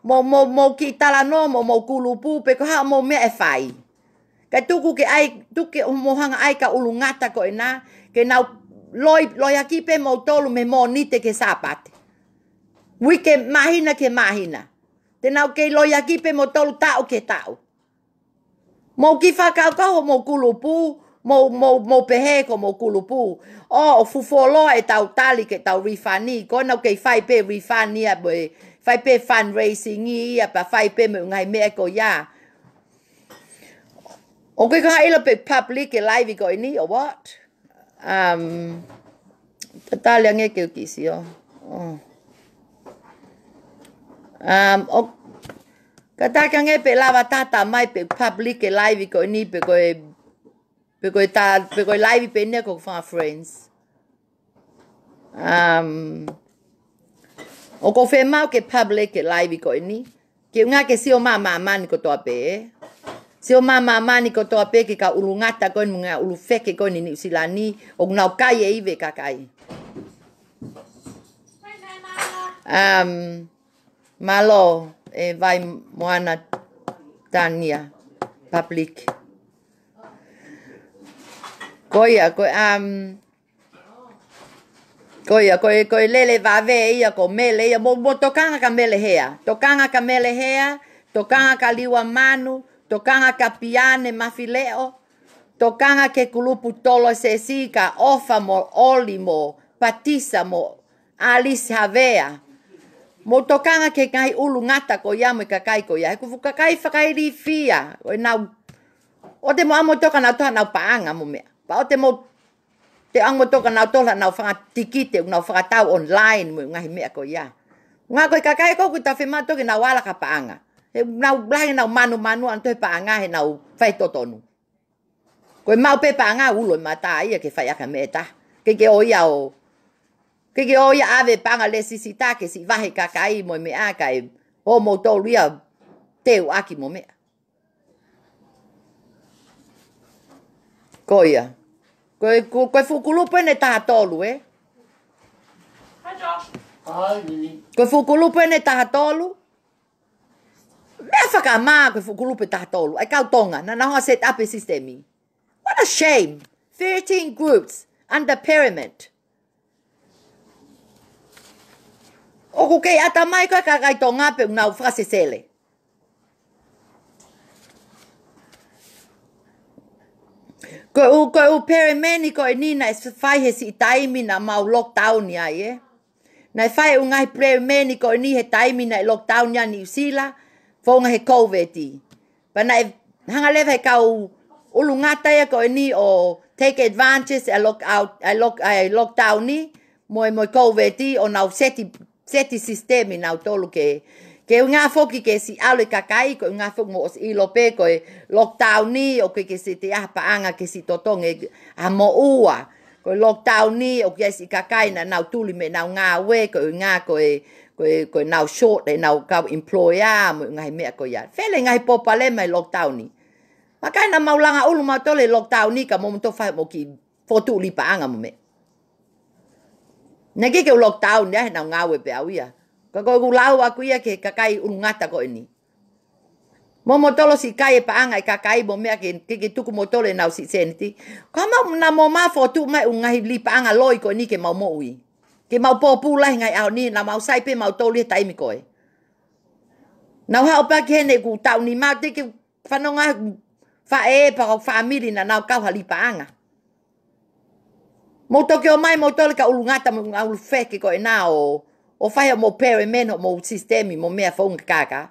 Mou, mou, mou kiʻi talanoa, mou, mou kulupu, pe ko e hā mou meʻa ʻe fai. Kae tuku ke ʻai, tuku ke mou hanga ʻai ka ʻulungata ko ena, ke nau loi, loiʻaki pē moutolu mei he Mōnite ki he Sāpate. Uike māhina ki he māhina. Te nau kei loiʻaki pē moutolu taʻu ki he taʻu. Mou kiʻi fakakaukau hoʻomou kulupu, mou, mou, mou pehē ko mou kulupu. ʻO, ʻoku fufuoloa ʻetau tali ke tau refund, ko ena ʻoku kei fai pē refund ia, mo e fai pē fundraising ia, pea fai pē mo e ngaahi meʻa ko ia. ʻOku ʻikai ke u ʻilo pe public e live ko eni, or what? Um, tatali ange ke u kiʻi sio. Oh. Um, ʻo, kātaki ange pe lava tata mai pe public e live ko eni pe ko e, pe ko e ta, pe ko e live pē eni ko e fanga friends. Um, ʻoku ou fiemaʻu ke public e live ko eni. Ke ʻuhinga ke sio mai ʻa māmani kotoa pē, ē. Sio mai ʻa māmani kotoa pē ki he kau ʻulungata ko eni mo e ngaahi ʻulu feke ko eni Niu Sila ni, ʻoku nau kai e ivi e kakai. Um, mālō, ʻe Vai Moana Tania, public. Ko ia, ko, um, Ko ia, ko e, ko e lele vave ia, ko Mele ia, mo, mo tokanga kia Mele Hea. Tokanga kia Mele Hea, tokanga kia Liua Manu, tokanga kia Piane Mafileʻo, tokanga ki he kulupu Tolosesi, kia ʻOfa mo ʻOli mo Patisa mo ʻAlisi Havea. Mo tokanga ki he ngaahi ʻulungata ko ia mo e kakai ko ia. He ko e fuʻu kakai fakailifia, ʻo e nau, ʻoua te mou ʻalu mo toka nau toʻo haʻanau paʻanga mo meʻa. Pea ʻoua te mou te ʻalu mo toka nau toʻo haʻanau fanga tikite, ʻoku nau fakatau online mo e ngaahi meʻa ko ia. Ngā ko e kakai ko ē ʻoku tau fiemaʻu toki nau ala ki ha paʻanga. He nau lahi nau manumanu ʻa e toʻo e paʻanga he nau faitotonu. Ko e maʻu pē paʻanga ulo e mata ia ke fai ʻaki ha meʻa ʻe taha. Ke ke ʻoua ʻo, ke ke ʻoua ʻo ʻave paʻanga lēsisita ke siʻi vahe kakai mo e meʻa kae ʻoua moutolu ia teuʻaki mo meʻa. Ko ia. Ko e, ko, ko e fuʻu kulupu eni ʻe taha tolu, ē? Hi, Josh. Hi, Mimi. Ko e fuʻu kulupu eni ʻe taha tolu. Meʻa fakamā ko e fuʻu kulupu ʻe taha tolu. ʻAi kau Tonga, naʻa nau hanga set up e sisitemi. What a shame. Thirteen groups under pyramid. ʻOku kei ʻatamai ko e kakai Tonga pē ʻoku nau fakasesele. Ko e ʻū, ko e ʻū pyramid ko eni naʻe fai he siʻi taimi naʻa mau lockdown ai, ē. Naʻe fai e ʻū ngaahi pyramid ko eni he taimi naʻe lockdown ai Niu Sila, founga he COVID. Pea naʻe hanga leva he kau ʻulungata ia ko eni ʻo take advantage ʻa e lock out, ʻa e lock, ʻa e lockdown ni, mo e, mo e COVID, ʻo nau seti, seti sisitemi nautolu ke, ke ʻuhinga foki ke siʻi ʻalu e kakai, ko e ʻuhinga foki mou ʻosi ʻilo pē, ko e lockdown ni, ʻoku ʻikai ke siʻi toe ʻi ai ha paʻanga ke siʻi totongi ʻa e moʻua. Ko e lockdown ni, ʻoku ʻi ai e siʻi kakai naʻa nau tuli mei heʻenau ngāue, ko e ʻuhinga ko e, ko e, ko ʻenau short ʻenau kau employer, mo e ngaahi meʻa ko ia. Fele ngaahi pōpalema ʻi he lockdown ni. Vakai naʻa mau langa ʻulu mautolu he lockdown ni ka mou toki fai mo kiʻi fokotuʻu li paʻanga mo meʻa. Naʻe ʻikai ke u lockdown ia, he naʻa ku ngāue pē au ia. Ka ko ʻeku lau ʻaku ia ki he kakai ʻulungata ko eni. Mou moutolu siʻi kai e paʻanga e kakai mo meʻa ke, ke, ke tuku moutolu ʻenau siʻi sēniti. Ka mau naʻa mou ō mai fokotuʻu mai e ʻū ngaahi li paʻanga loi ko eni ke mau moʻui. Ke mau pōpula he ngaahi ʻaho ni, naʻa mau sai pē mautolu he taimi ko ē. Naʻa ku haʻu pē ki heni ʻeku taʻu nima, teʻeki ke fanongo ha faʻē pe ko e fāmili naʻa nau kau ha li paʻanga. Mou toki ō mai moutolu kau ʻulungata mo e ngaahi ʻulu feke ko ena ʻo, ʻo fai hoʻomou pyramid, hoʻomou sisitemi mo meʻa founga kākā.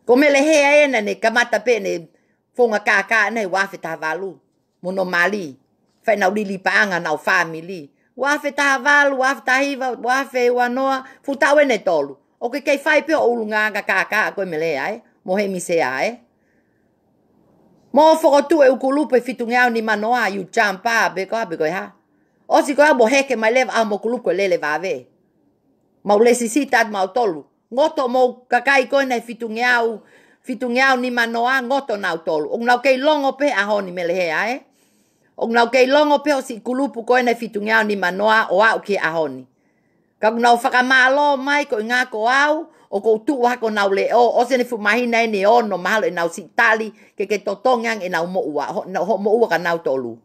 Ko Mele Hea ē naʻa ne kamata pē ʻene founga kākā ʻana he ua afe taha valu. Mo hono mali. Fai ʻenau li li paʻanga ʻenau fāmili. Ua afe taha valu, ua afe taha hiva, ua afe ua noa, fuʻu taʻu eni ʻe tolu. ʻOku kei fai pē hoʻo ʻulungaanga kākā ko e Mele Hea ē, mo Hemi Sea ē. Mou fokotuʻu e ʻū kulupu ʻe fitungeau nimanoa, you jump up, pe ko e hā, pe ko e hā. ʻOsi ko ia mou heke mai leva ʻa hoʻomou kulupu ko e lele vave. Mau lēsisita atu mautolu. Ngoto hoʻomou kakai ko ena ʻe fitungeau, fitungeau nima noa, ngoto nautolu. ʻOku nau kei longo pē he ʻaho ni, Melehea, ē? ʻOku nau kei longo pē ʻo siʻi kulupu ko ena ʻe fitungeau nima noa ʻo aʻu ki he ʻaho ni. Ka ʻoku nau fakamālō mai koeʻuhinga ko au, ʻoku ou tuʻu hake ʻo nau leʻo, ʻosi eni fuʻu māhina eni ʻe ono mahalo ʻenau siʻi tali, ke ke totongi ange ʻenau moʻua, ho, ho moʻua kia nautolu.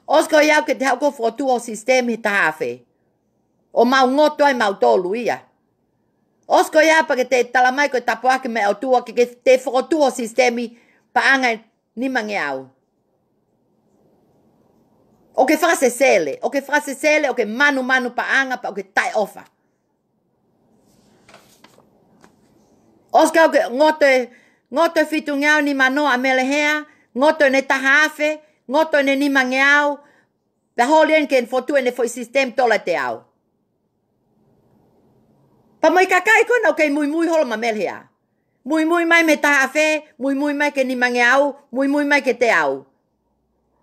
ʻOsi ko ia ke te haʻu ʻo fokotuʻu ho sisitemi he taha afe. ʻO mau ngoto ai mautolu ia. ʻOsi ko ia pea ke te tala mai ko e tāpuaki mei he ʻOtua ke, ke te fokotuʻu ho sisitemi paʻanga ʻe nimangeau. ʻOku ke fakasesele, ʻoku ke fakasesele, ʻoku ke manumanu paʻanga pea ʻoku ke taʻeʻofa. ʻOsi ko ia ke ngoto e, ngoto e fitungeau nima noa ʻa Melehea, ngoto ʻene taha afe, ngoto ʻene nimangeau, pea holi eni ke ne fokotuʻu ʻene foʻi sisitemi tola teau. Pea mo e kakai ko ena ʻoku kei muimui holo maʻa Melehea. Muimui mai mei he taha afe, muimui mai ki he nimangeau, muimui mai ki he teau.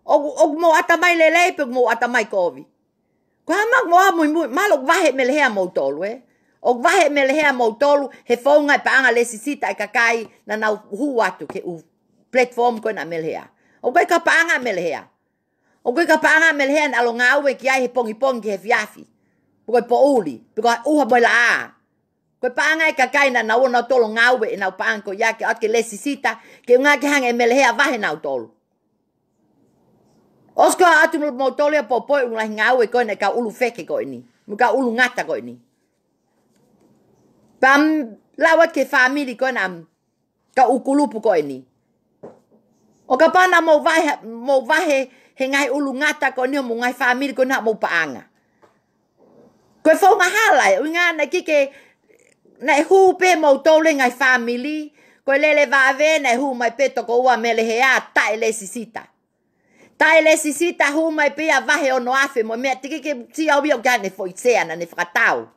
ʻOku, ʻoku mou ʻatamai lelei pe ʻoku mou ʻatamai kovi? Ko e hā ʻoku mou ʻā muimui, mahalo ʻoku vahe ʻe Melehea moutolu, ē? ʻOku vahe ʻe Melehea moutolu he founga e paʻanga lēsisita e kakai naʻa nau hū atu ki he ʻū platform ko ena ʻa Melehea. ʻOku ʻikai ko ha paʻanga ʻa Melehea. ʻOku ʻikai ko ha paʻanga ʻa Melehea naʻa nau ngāue ki ai he pongipongi ki he efiafi. Pe ko e poʻuli, pe ko e ʻuha mo e laʻā. Ko e paʻanga e kakai naʻa nau ō nautolu ʻo ngāue ʻenau paʻanga ko ia ke ʻoatu ki he lēsisita, koeʻuhinga ke hanga ʻe Melehea ʻo vahe nautolu. ʻOsi ko ia ʻoatu mo moutolu ia ʻo poupouʻi ʻū ngaahi ngāue ko ena e kau ʻulu feke ko eni, mo e kau ʻulu ngata ko eni. Pea m-, lau atu ki he fāmili ko ena ʻa e kau ʻū kulupu ko eni. ʻO kapau naʻa mou vahe, mou vahe he ngaahi ʻulu ngata ko eni ʻo mo e ngaahi fāmili ko ena ʻa mou paʻanga. Ko e founga hala ē, ʻuhinga naʻe ʻikai ke, naʻe hū pē moutolu he ngaahi fāmili, ko e lele vave naʻe hū mai pē tokoua ʻa Melehea taʻe lēsisita. Taʻe lēsisita hū mai pē ia vahe ono afe mo e meʻa, teʻeki ke sio au ia ʻoku ʻi ai haʻane foʻi sea naʻa ne fakatau.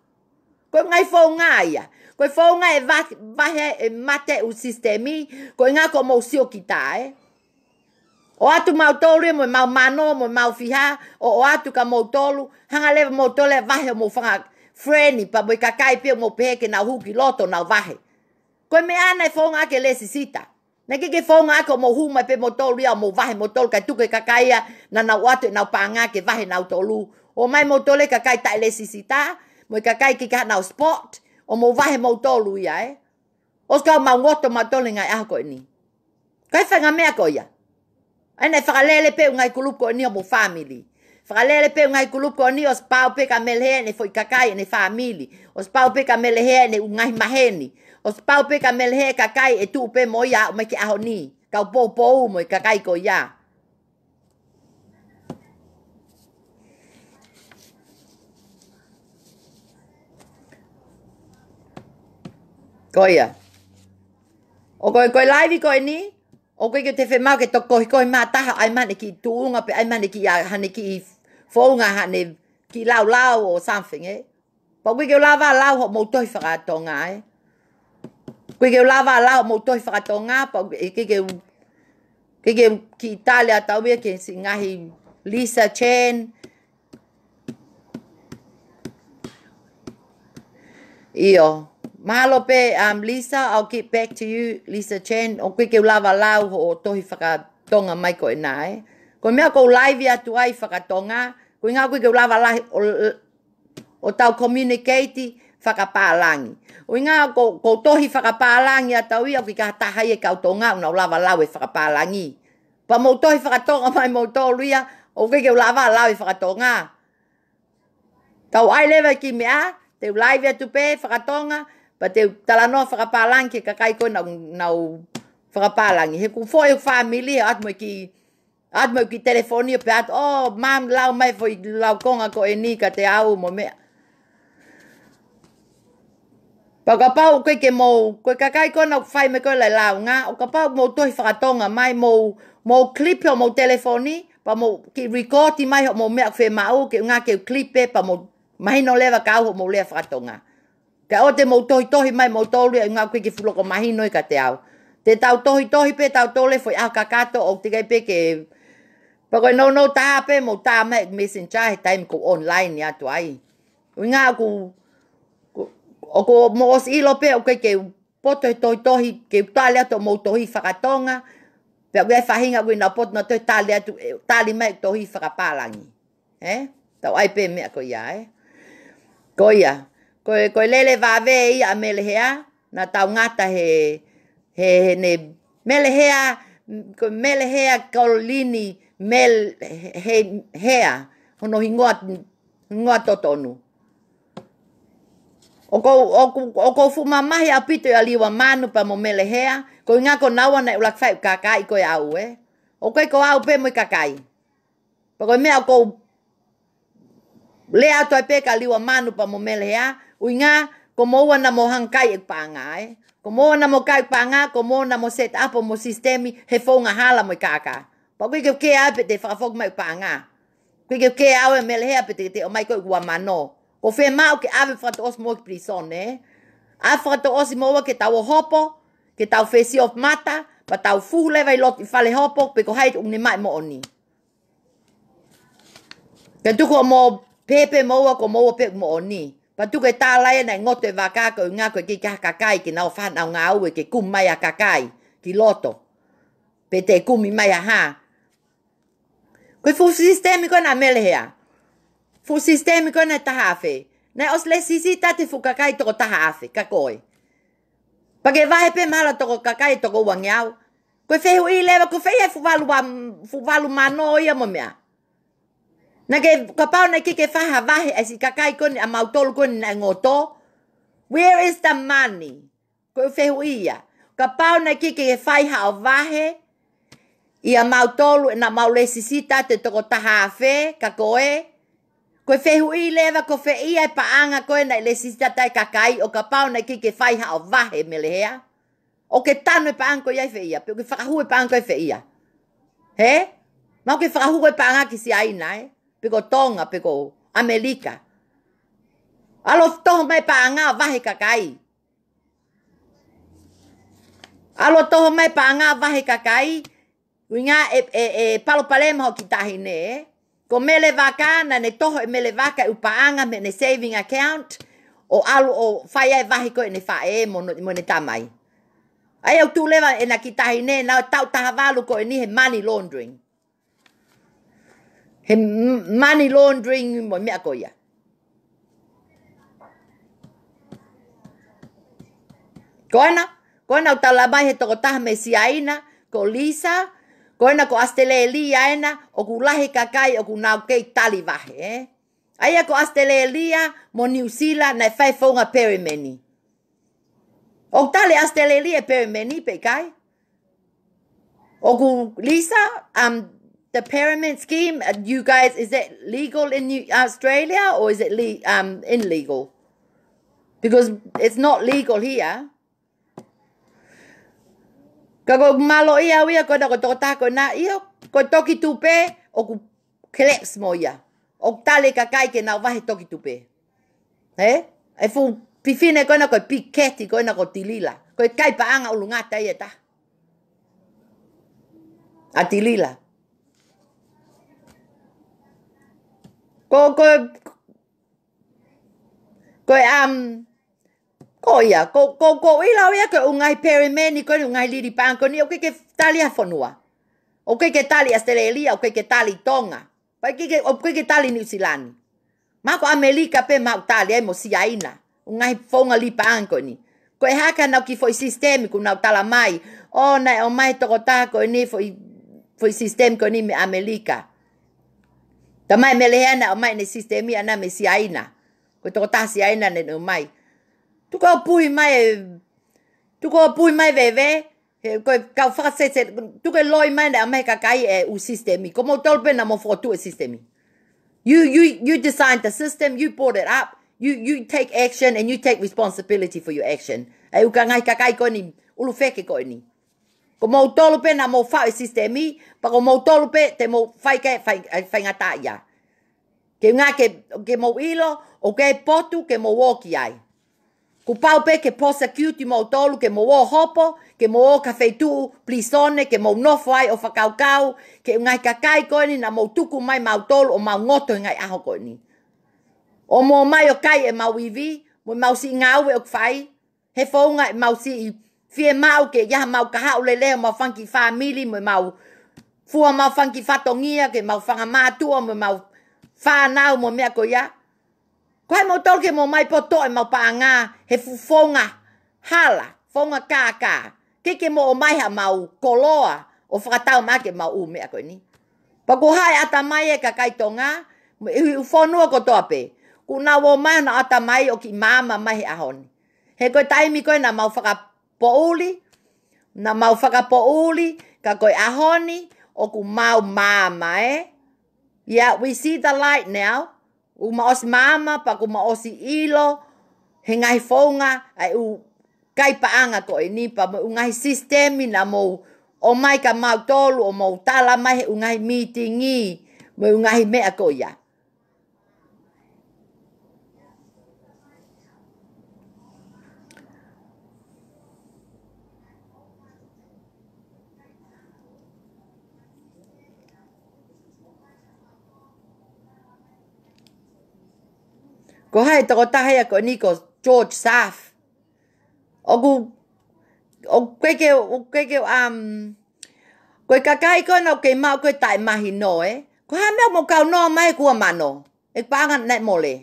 Ko e ngaahi founga ia. Ko e founga e va-, vahe e mate ʻū sisitemi, koeʻuhinga ko hoʻomou sio kita ē. ʻOatu mautolu ia mo ʻemau mano, mo ʻemau fiha, ʻo, ʻoatu kia moutolu, hanga leva moutolu ʻo vahe homou fanga friend, pea mo e kakai pē ʻoku mou pehē ke nau hū ki loto nau vahe. Ko e meʻa naʻe founga ki he lēsisita. Naʻe ʻikai ke founga ʻaki hoʻomou hū mai pē moutolu ia ʻo mou vahe moutolu kae tuku e kakai ia naʻa nau ʻoatu ʻenau paʻanga ke vahe nautolu. ʻOmai moutolu e kakai taʻe lēsisita, mo e kakai ʻikai ke ʻi ai haʻanau spot, ʻo mou vahe moutolu ia ē. ʻOsi ko ia ʻoku mau ngoto mautolu he ngaahi ʻaho ko eni. Ko e faʻahinga meʻa ko ia. ʻA ia naʻe fakalele pē ʻū ngaahi kulupu ko eni ʻo mou fāmili. Fakalele pē ʻū ngaahi kulupu ko eni ʻosi pau pē kia Melehea ʻene foʻi kakai ʻene fāmili. ʻOsi pau pē kia Melehea ʻene ʻū ngaahi maheni. ʻOsi pau pē kia Melehea e kakai ʻe tuʻu pē mo ia ʻo aʻu mai ki he ʻaho ni. Kau poupou mo e kakai ko ia. Ko ia. ʻO ko e, ko e laivi ko eni, ʻoku ʻikai ke te fiemaʻu ke tokohikohi mai ha taha, ʻai mai haʻane kiʻi tuʻunga pe ʻai mai haʻane kiʻi, haʻane kiʻi founga, haʻane kiʻi laulau or something, ē? Pea ʻoku ʻikai ke u lava ʻo lau hoʻomou tohi fakatonga, ē? ʻOku ʻikai ke u lava ʻo lau hoʻomou tohi fakatonga, pea ʻoku ʻikai ke u, ʻikai ke u kiʻi tali atu au ia ki he siʻi ngaahi Lisa Chan. ʻIo. Mahalo pē, um, Lisa, I'll get back to you, Lisa Chan. ʻOku ʻikai ke u lava lau hoʻo tohi fakatonga mai ko ena, ē? Ko e meʻa ʻoku ou laivi atu ai fakatonga, koeʻuhinga ʻoku ʻikai ke u lava lahi ʻo, ʻo tau communicate fakapālangi. ʻUhinga ko, ko e tohi fakapālangi ʻa tautolu ia ʻoku ʻikai ha taha ia he kau Tonga ʻoku nau lava lau e fakapālangi. Pea mou tohi fakatonga mai moutolu ia, ʻoku ʻikai ke u lava lau e fakatonga. Tau ʻai leva e kiʻi meʻa, te u laivi atu pē fakatonga, pea te u talanoa fakapālangi ki he kakai ko ē naʻa nau, nau fakapālangi. He ʻoku foʻi fāmili, ʻoatu mo e kiʻi, ʻoatu mo e kiʻi telefoni ʻo pehē atu, ʻō, mami, lau mai foʻi laukonga ko eni kiate au mo e meʻa. Pea kapau ʻoku ʻikai ke mou, ko e kakai ko ena ʻoku fai mai ko ē e lāunga, ʻo kapau ʻoku mou tohi fakatonga mai, mou, mou clip hoʻomou telefoni, pea mou kiʻi record mai hoʻomou meʻa ʻoku fiemaʻu, koeʻuhinga ke u clip pē, pea mou mahino leva kia au hoʻomou lea fakatonga. Kae ʻoua te mou tohitohi mai moutolu ia, ʻuhinga ʻoku ʻikai ke fuʻu loko mahino ia kiate au. Te tau tohitohi pē tautolu he foʻi ʻaho kakato, ʻoku teʻeki ai pē ke, pea ko e nounou taha pē mou tā mai Messenger he taimi ʻoku ou online atu ai. ʻUhinga ʻoku, ʻoku, ʻoku mou ʻosi ʻilo pē ʻoku ʻikai ke u poto he tohitohi, ke tali atu hoʻomou tohi fakatonga, pea ʻoku ʻi ai e faʻahinga ʻoku ʻi ai ʻenau poto ʻenau tohi tali atu, ʻe, tali mai e tohi fakapālangi. Ē? Tau ʻai pē meʻa ko ia, ē? Ko ia. Ko e, ko e lele vave ia ʻa Melehea, naʻa tau ngata he, he, he ne Melehea, ko Melehea Kolini Mel-, he, Hea, hono hingoa, hingoa totonu. ʻOku ou, ʻoku, ʻoku ou fuʻu mamahi ʻaupito ʻia Liua Manu pea mo Melehea, ko e ʻuhinga ko naua naʻe ʻuluaki fai e kakai ko e au, ē. ʻOku ʻikai ko au pē mo e kakai. Pea ko e meʻa ʻoku ou lea atu ai pē kia Liua Manu pea mo Melehea, ʻuhinga ko moua naʻa mou hanga kai ʻeku paʻanga, ē. Ko moua naʻa mou kai ʻeku paʻanga, ko moua naʻa mou set up hoʻomou sisitemi he founga hala mo e kākā. Pea ʻoku ʻikai ke u kea pe te fakafoki mai ʻeku paʻanga. ʻOku ʻikai ke u kea au ʻe Melehea pe te, te ʻomai koe ʻeku ua mano. ʻOku fiemaʻu ke ʻave fakatouʻosi moua ki pilīsone, ē. ʻAve fakatouʻosi moua ke tau ō hopo, ke tau fesi ʻo mata, pea tau fuhu leva ʻi loto ʻi fale hopo, pe ko hai ʻoku ne maʻu e moʻoni. Ke tuku hoʻomou pēpē moua ko moua pē ʻoku moʻoni. Pea tuku e tala ē naʻe ngoto e vaka ko e ʻuhinga ko e ʻikai ke ʻi ai ha kakai ke nau fai ʻenau ngāue ke kumi mai ha kakai ki loto. Pe te kumi mai ha hā. Ko e fuʻu sisitemi ko ena ʻa Melehea. Fuʻu sisitemi ko ena ʻe taha afe. Naʻe ʻosi lēsisita atu e fuʻu kakai toko taha afe, ka ko e. Pea ke vahe pē mahalo toko kakai toko uangeau. Ko e fehuʻi leva, ko fē ia e fuʻu valu, fuʻu valu mano ia mo e meʻa. Naʻa ke, kapau naʻe ʻikai ke fai ha vahe ʻa e siʻi kakai ko eni ʻa mautolu ko eni naʻe ngoto. Where is the money? Ko e fehuʻi ia. Kapau naʻe ʻikai ke fai haʻo vahe ʻia mautolu ʻena mau lēsisita atu e toko taha afe, ka ko e. Ko e fehuʻi leva ko fē ia e paʻanga ko ē naʻe lēsisita atu ai e kakai ʻo kapau naʻe ʻikai ke fai haʻo vahe Melehea. ʻOku ke tanu e paʻanga ko ia ʻi fē ia, pe ʻoku ke fakahū e paʻanga ko ē ʻi fē ia. Hē? Mahalo ʻoku ke fakahū e paʻanga ki Siaina, ē? Pe ko Tonga, pe ko ʻAmelika. ʻAlu ʻo toho mai e paʻanga ʻo vahe e kakai. ʻAlu ʻo toho mai e paʻanga ʻo vahe e kakai, ʻuhinga e, e, e palopalema hoʻo kiʻi taʻahine, ē? Ko Melevaka, naʻa ne toho ʻe Melevaka e ʻū paʻanga mei heʻene saving account, ʻo ʻalu ʻo fai ai e vahe ko ē ʻene faʻē mo, mo ʻene tamai. ʻA ia ʻoku tuʻu leva ʻena kiʻi taʻahine, naʻe tau taha valu ko eni he money laundering. He m-, money laundering mo e meʻa ko ia. Ko ena, ko ena ʻoku tala mai he tokotaha mei Siaina, ko Lisa, ko ena ko ʻAositelēlia ena, ʻoku lahi e kakai, ʻoku nau kei tali vahe, ē. ʻA ia ko ʻAositelēlia mo New Zealand, naʻe fai e founga perimeni. ʻOku tali ʻe ʻAositelēlia e perimeni pe ʻikai? ʻOku Lisa, um, the pyramid scheme, uh, you guys, is it legal in New, Australia or is it le-, um, illegal? Because it's not legal here. Ka ʻoku ou mālō ia au ia ko ena ko e tokotaha ko ena, ʻio, ko e toki tupe, ʻoku collapse mo ia. ʻOku tali e kakai ke nau vahe toki tupe. Hē? E fuʻu fefine ko ena ko e piketi ko ena ko Tilila. Ko e kai paʻanga ʻulungata ia ʻe taha. ʻA Tilila. Ko, ko, ko e, um, ko ia, ko, ko, ko ʻilo au ia ko e ʻū ngaahi perimeni ko eni, ʻū ngaahi liliu paʻanga ko eni, ʻoku ʻikai ke tali ʻe ha fonua. ʻOku ʻikai ke tali ʻAositelēlia, ʻoku ʻikai ke tali Tonga. Pea ʻikai ke, ʻoku ʻikai ke tali Niu Silani. Mahalo ko ʻAmelika pē mahalo ʻoku tali ai mo Siaina. ʻŪ ngaahi founga liliu paʻanga ko eni. Ko e hā ka nau kiʻi foʻi sisitemi kuo nau tala mai. ʻO naʻe ʻomai e tokotaha ko eni foʻi, foʻi sisitemi ko eni mei ʻAmelika. Talamai ʻe Melehea naʻe ʻomai ʻene sisitemi ʻana mei Siaina. Ko e tokotaha Siaina naʻe ʻomai. Tuku ʻo puhi mai e, tuku ʻo puhi mai e veve, he, ko e kau fakasese, tuku e loi mai naʻe ʻomai ʻe he kakai e ʻū sisitemi. Ko moutolu pē naʻa mou fokotuʻu e sisitemi. You, you, you design the system, you brought it up, you, you take action and you take responsibility for your action. ʻA e ʻū ka ngaahi kakai ko eni, ʻulu feke ko eni. Ko moutolu pē naʻa mou faʻu e sisitemi, pea ko moutolu pē te mou fai ke, fai, faingataʻaʻia. Ke ʻuhinga ke, ke mou ʻilo, ʻoku ʻi ai e potu, ke mou ō ki ai. Kuo pau pē ke prosecute moutolu, ke mou ō hopo, ke mou ō ki ha feituʻu pilīsone, ke mou nofo ai ʻo fakakaukau, ki he ʻū ngaahi kakai ko eni naʻa mou tuku mai mautolu ʻo mau ngoto he ngaahi ʻaho ko eni. ʻO mou ō mai ʻo kai ʻemau ivi, mo ʻemau siʻi ngāue ʻoku fai, he founga ʻemau siʻi fiemaʻu ke ʻi ai haʻamau kahaʻu lelei homau fanga kiʻi fāmili mo ʻemau fua homau fanga kiʻi fatongia, ke mau fanga mātuʻa mo ʻemau fānau mo e meʻa ko ia. Ko hai moutolu ke mou ʻomai pē ʻo toʻo ʻemau paʻanga he fuʻu founga hala, founga kākā. ʻIkai ke mou ʻomai haʻamau koloa ʻo fakatau mai ʻaki ʻemau ʻū meʻa ko eni. Pea ko hai ʻatamai e kakai Tonga, mo e ʻū fonua kotoa pē, kuo nau ō mai ʻenau ʻatamai ʻo kiʻi maama mai he ʻaho ni. He ko e taimi ko ē naʻa mau fakapoʻuli, naʻa mau fakapoʻuli, ka ko e ʻaho ni ʻoku mau maama, ē? Yeah, we see the light now. ʻOku mau ʻosi maama, pea ʻoku mau ʻosi ʻilo he ngaahi founga ʻa e ʻū kai paʻanga ko eni, pea mo e ʻū ngaahi sisitemi naʻa mou ʻomai kia mautolu ʻo mou tala mai he ʻū ngaahi mītingi mo e ʻū ngaahi meʻa ko ia. Ko hai e tokotaha ia ko eni ko George Saff. ʻOku, ʻoku ʻikai ke, ʻoku ʻikai ke, um, ko e kakai ko ena ʻoku kei maʻu ko e taʻemahino, ē? Ko e hā e meʻa ʻoku mou kaunoa mai he kuo mano ʻeku paʻanga naʻe mole?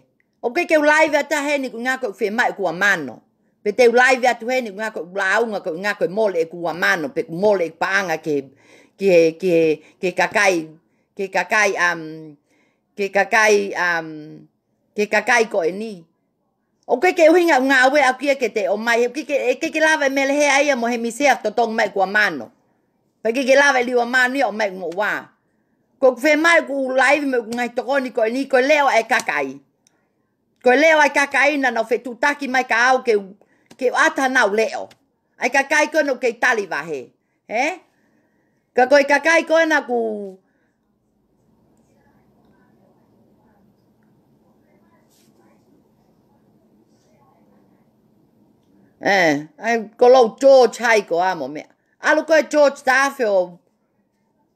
ʻOku ʻikai ke u laivi atu heni ko e ʻuhinga ko ʻeku fiemaʻu ʻeku ua mano. Pe te u laivi atu heni ko e ʻuhinga ko ʻeku lāunga ko e ʻuhinga ko e mole ʻeku ua mano, pe ʻoku mole ʻeku paʻanga ki he, ki he, ki he, ki he kakai, ki he kakai, um, ki he kakai, um, ki he kakai ko eni. ʻOku ʻikai ke ʻuhinga ʻeku ngāue ʻaʻaku ia ke te ʻomai, he ʻoku ʻikai ke, ʻikai ke lava e Melehea ia mo e Hemisea ʻo totongi mai ʻeku ua mano. Pea ʻikai ke lava e Liua Manu ia ʻo ʻomai ʻeku moʻua. Ko ʻeku fiemaʻu ʻeku laivi mo ʻeku ngaahi tokoni ko eni ko e leʻo ʻa e kakai. Ko e leʻo ʻa e kakai naʻa nau fetuʻutaki mai kia au ke u, ke u ʻata honau leʻo. ʻA e kakai ko ena ʻoku kei tali vahe, ē? Ka ko e kakai ko ena ʻoku, ē, ʻa e ko Lou George hai ko ā mo e meʻa. ʻAlu koe George Saff ʻo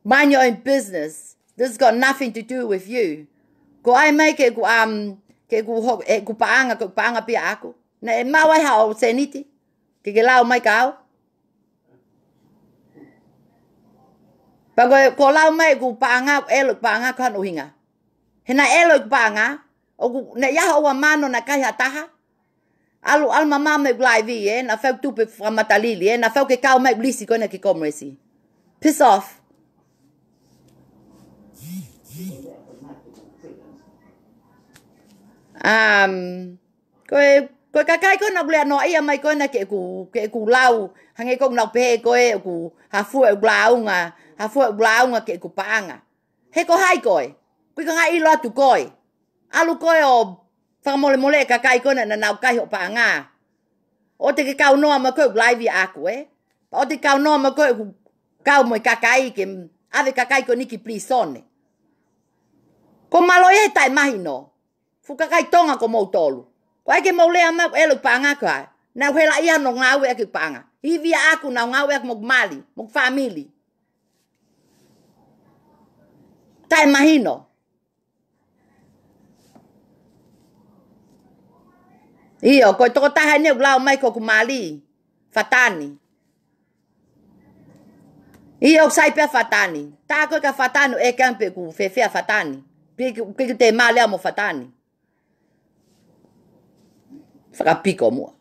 mind your own business. This has got nothing to do with you. Ko ʻai mai ke ʻeku, um, ke ʻeku ho-, ʻeku paʻanga, ko ʻeku paʻanga pē ia ʻaʻaku. Naʻe maʻu ai haʻo sēniti ke ke lau mai kia au. Pea ko e, ko e lau mai ʻeku paʻanga, ʻeku ʻelo ʻeku paʻanga, ko e hā hono ʻuhinga? He naʻe ʻelo ʻeku paʻanga, ʻoku, naʻe ʻi ai haʻo ua mano naʻe kai ha taha. ʻAlu, ʻalu maama mai ʻeku laivi, ē, naʻa fau tupe fakamatalili, ē, naʻa fau ke kau mai ʻeku lisi ko ena ki he Kōmesi. Piss off. Um, ko e, ko e kakai ko ena ʻoku lea noaʻia mai ko ena ke ʻeku, ke ʻeku lau, hangē ko ʻenau pehē ko ē ʻoku hafua ʻeku lāunga, hafua ʻeku lāunga ki heʻeku paʻanga. He ko hai koe? ʻOku ʻikai ke ngaahi ʻilo atu koe. ʻAlu koe ʻo fakamolemoleʻi e kakai ko ena naʻa nau kai hoʻo paʻanga. ʻOua te ke kaunoa mai koe ʻeku laivi ʻaʻaku, ē? Pea ʻoua te ke kaunoa mai koe ʻeku kau mo e kakai ke ʻave e kakai ko eni ki pilīsone. Ko e mālō ia he taʻemahino. Fuʻu kakai Tonga ko moutolu. Ko hai ke mou lea mai ʻeku ʻelo ʻeku paʻanga ko hai? Naʻa ku helaʻia hono ngāueʻaki ʻeku paʻanga. Ivi ʻaʻaku naʻa ku ngāueʻaki mo hoku mali, mo hoku fāmili. Taʻemahino. ʻIo, ko e tokotaha eni ʻoku lau mai ko hoku mali, Fatani. ʻIo, ʻoku sai pē ʻa Fatani. Tā ko ē kia Fatani ʻo ʻeke ange pe ʻoku fēfē ʻa Fatani. Pe ʻoku, pe ʻoku te mali au mo Fatani. Fakapiko muʻa.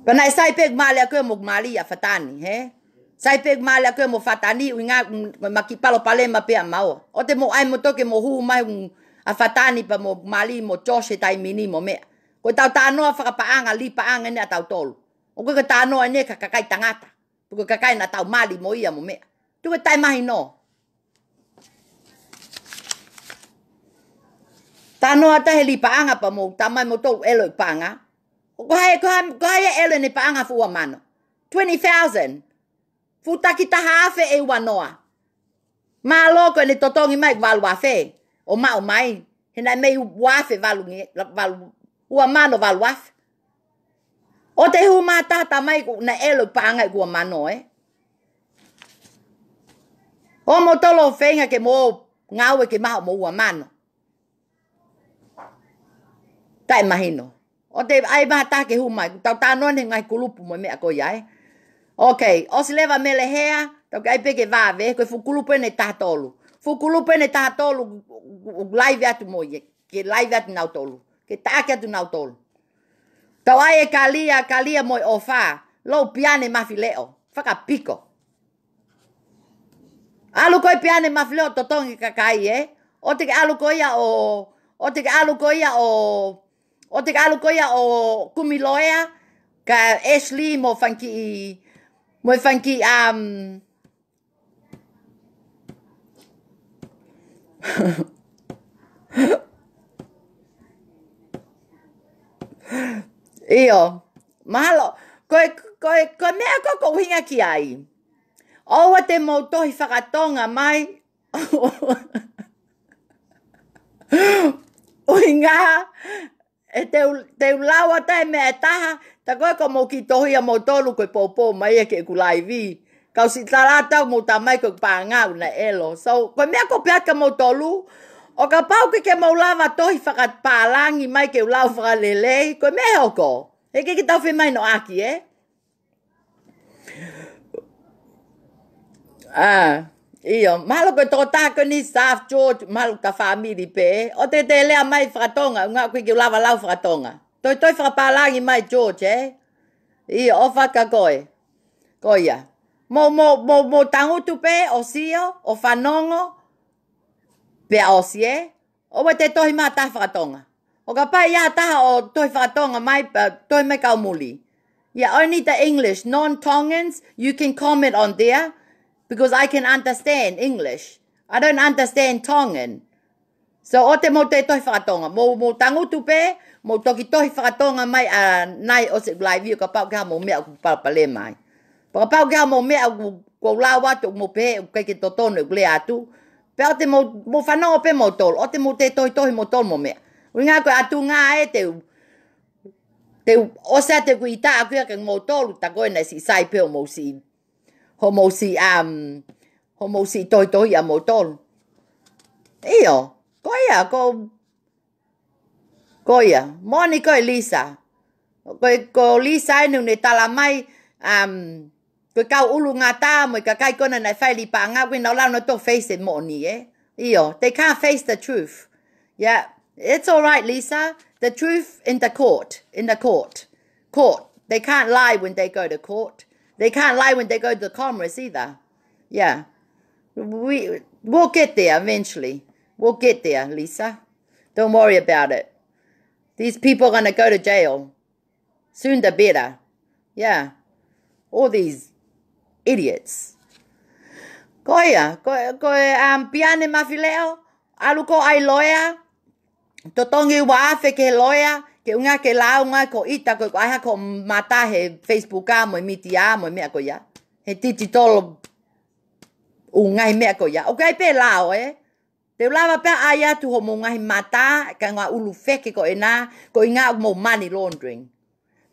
Pea naʻe sai pē ʻeku mali ʻaʻaku ia mo hoku mali ʻa Fatani, hē? Sai pē ʻeku mali ʻaʻaku ia mo Fatani, ʻuhinga, mm, ma kiʻi palopalema pē ʻa maua. ʻOua te mou ʻai moutolu ke mou hū mai, mm, ʻa Fatani pea mo hoku mali mo Josh he taimi ni mo e meʻa. Ko ʻetau talanoa fakapaʻanga, lī paʻanga eni ʻatautolu. ʻOku ʻikai ko e talanoa eni kia kakai tangata. Pe ko e kakai naʻa tau mali mo ia mo e meʻa. Tuku e taʻemahino. Talanoa atu he lī paʻanga pea mou tā mai moutolu ʻelo ʻeku paʻanga. Ko hai, ko hai, ko hai ʻe ʻelo ʻene paʻanga fuʻu ua mano? Twenty thousand. Fuʻu taki taha afe ʻe ua noa. Mālō ko ʻene totongi mai ʻeku valu afe ʻo maʻu mai. He naʻe mei ua afe valu nge-, valu, ua mano valu afe. ʻOua te hū mai ha taha tā mai ʻoku naʻe ʻelo ʻeku paʻanga ʻeku ua mano, ē? ʻO moutolu ʻo feinga ke mou ngāue ke maʻu homou ua mano. Taʻemahino. ʻOua te ʻai mai ha taha ke hū mai, tau talanoa he ngaahi kulupu mo e meʻa ko ia, ē. Ok, ʻosi leva Mele Hea, tau ke ʻai pē ke vave, ko e fuʻu kulupu eni ʻe taha tolu. Fuʻu kulupu eni ʻe taha tolu, ʻoku live atu mo ia, ke live atu nautolu. Ke taʻaki atu nautolu. Tau ʻai ʻe Kalia, Kalia mo e ʻOfa, lou Piane Mafileʻo, fakapiko. ʻAlu koe Piane Mafileʻo totongi kakai, ē. ʻOua te ke ʻalu koe ia ʻo, ʻoua te ke ʻalu koe ia ʻo, ʻoua te ke ʻalu koe ia ʻo kumi loea, ka Ashley mo e fanga kiʻi, mo e fanga kiʻi, um, ʻIo. Mahalo. Ko e, ko e, ko e meʻa ko ē ʻoku ou ʻuhinga ki ai. ʻOua te mou tohi fakatonga mai. ʻUhinga, ʻe te u, te u lau atu e meʻa ʻe taha, tā ko ē ko mou kiʻi tohi ʻa moutolu ko e poupou mai ia ke ʻeku live. Kau siʻi tala atu mou tā mai ko e paʻanga ʻoku na ʻelo. So, ko e meʻa ko ē pē atu kia moutolu, ʻo kapau ʻoku ʻikai ke mou lava tohi fakapālangi mai ke u lau fakalelei, ko e meʻa ʻe hoko. He ʻikai ke tau femahinoʻaki, ē? ʻA, ʻio, mahalo ko e tokotaha ko eni South George, mahalo ka fāmili pē. ʻOua te te lea mai fakatonga, ʻuhinga ʻoku ʻikai ke u lava lau fakatonga. Tohi, tohi fakapālangi mai George, ē? ʻIo, ʻofa kia koe. Ko ia. Mou, mou, mou, mou tangutu pē, ʻo sio, ʻo fanongo, pea ʻosi, ē? ʻOua te tohi mai ha taha fakatonga. ʻO kapau ʻe ʻi ai ha taha ʻoku tohi fakatonga mai, pea tohi mai kau muli. Yeah, only the English, non-Tongans, you can comment on there, because I can understand English. I don't understand Tongan. So, ʻoua te mou toe tohi fakatonga. Mou, mou tangutu pē, mou toki tohi fakatonga mai ʻanai ʻosi ʻeku live ʻo kapau ʻoku ʻi ai haʻamou meʻa ʻoku palopalema ai. Pea kapau ʻoku ʻi ai haʻamou meʻa ʻoku, ʻoku ou lau atu, ʻoku mou pehē ʻoku ʻikai ke totonu ʻeku lea atu, pea ʻoua te mou, mou fanongo pē moutolu, ʻoua te mou toe tohitohi moutolu mo e meʻa. ʻUhinga ko e ʻatunga ē te u, te u ʻosi atu ʻeku ʻita ʻaʻaku ia kia moutolu, tā ko ē naʻe siʻi sai pē hoʻomou siʻi, hoʻomou siʻi, um, hoʻomou siʻi tohitohi ʻa moutolu. ʻIo, ko ia, ko Ko ia, moʻoni ko ē Lisa. Ko e, ko Lisa eni ʻoku ne tala mai, um, ko e kau ʻulungata mo e kakai ko ena naʻe fai liʻi paʻanga, ʻoku ʻikai ke nau lava nautolu ʻo face e moʻoni, ē? ʻIo, they can't face the truth. Yeah, it's all right, Lisa. The truth in the court, in the court. Court. They can't lie when they go to court. They can't lie when they go to the Commerce either. Yeah. We, we'll get there eventually. We'll get there, Lisa. Don't worry about it. These people are gonna go to jail. Soon the better. Yeah. All these idiots. Ko ia, ko, ko e, um, Piane Mafileʻo, ʻalu koe ʻai loea, totongi ua afe ki he loea, ke ʻuhinga ke lāunga ko ita ko e ko ʻai hake hoʻo mata he Facebook ʻa mo e media mo e meʻa ko ia. He digital ʻū ngaahi meʻa ko ia. ʻOku ʻi ai pē lao, ē? Te u lava pē ʻai atu hoʻomou ngaahi mata, ka ngaahi ʻulu feke ko ena, ko e ʻuhinga ʻoku mou money laundering.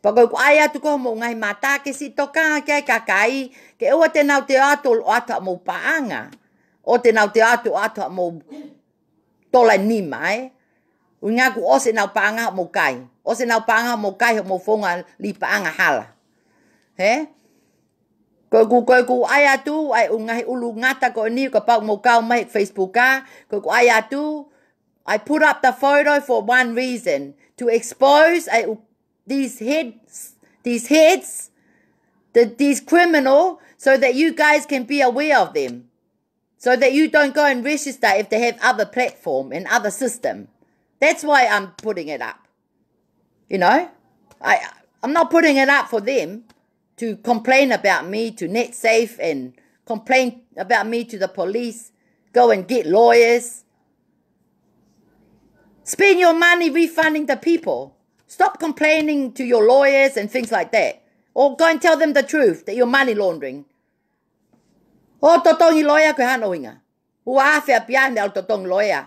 Pea ko e ʻai atu ko hoʻomou ngaahi mata ke siʻi tokanga ki ai kakai, ke ʻoua te nau toe ʻatu ʻo ʻoatu haʻamou paʻanga. ʻOua te nau toe ʻatu ʻo ʻoatu haʻamou tola nima, ē? ʻUhinga kuo ʻosi ʻenau paʻanga hoʻomou kai. ʻOsi ʻenau paʻanga hoʻomou kai hoʻomou founga liʻi paʻanga hala. Hē? Ko ʻeku, ko ʻeku ʻai atu, ʻa e ʻū ngaahi ʻulungata ko eni, kapau ʻoku mou kau mai Facebook ʻa, ko ʻeku ʻai atu, I put up the photo for one reason, to expose ʻa e ʻū, these heads, these heads, the, these criminal, so that you guys can be aware of them. So that you don't go and register if they have other platform and other system. That's why I'm putting it up. You know, I, I'm not putting it up for them to complain about me to NetSafe and complain about me to the police. Go and get lawyers. Spend your money refunding the people. Stop complaining to your lawyers and things like that. Or go and tell them the truth that you're money laundering. ʻO totongi loea ko e hā hono ʻuhinga. Ua afe ʻa Piane ʻalu totongi loea.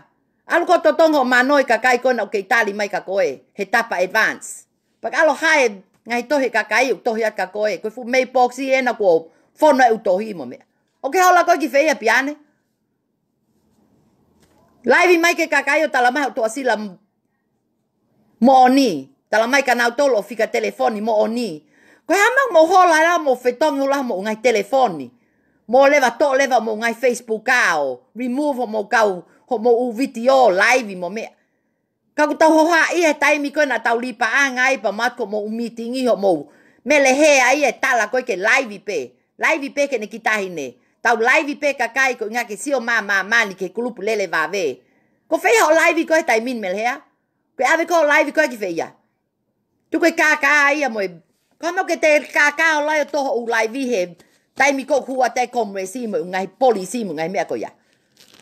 ʻAlu koe totongi hoʻo mano ʻi he kakai ko ena ʻoku kei tali mai kia koe, he tapa advance. Pea ka ʻalu ʻo hae ngaahi tohi ʻa e kakai ʻoku tohi atu kia koe, ko e fuʻu mailbox ʻi hena kuo fonu ai e ʻū tohi mo e meʻa. ʻOku ke hola koe ki fē ia Piane? Live mai ki he kakai ʻo tala mai hoʻo tuʻasila m-, Moʻoni, tala mai kia nautolu ʻo fika telefoni, moʻoni. Ko e hā ʻoku mou hola ai ʻo mou fetongi holo ai hoʻomou ngaahi telefoni? Mou leva toʻo leva hoʻomou ngaahi Facebook ʻo remove hoʻomou kau, hoʻomou ʻū vitiō, live mo e meʻa. Ka ʻoku tau hohaʻa ia he taimi ko ē naʻa tau lī paʻanga ai pea mo ʻalu ki hoʻomou meeting ʻi hoʻomou Mele Hea ia ʻo tala ko ē ke live pē. Live pē ke ne ki tahi ne. Tau live pē kakai ko e ʻuhinga ke sio mai ʻa māmani ki he kulupu lele vave. Ko fē hoʻo live ko ē he taimi ni Mele Hea? Ko e ʻave ko ē hoʻo live ko ē ki fē ia? Tuku e kākā ia mo e, ko e hā ʻoku ke kākā holo ai ʻo toʻo hoʻo live he taimi ko ē ʻoku hū atu ai e Kongiresi mo e ngaahi polisi mo e ngaahi meʻa ko ia.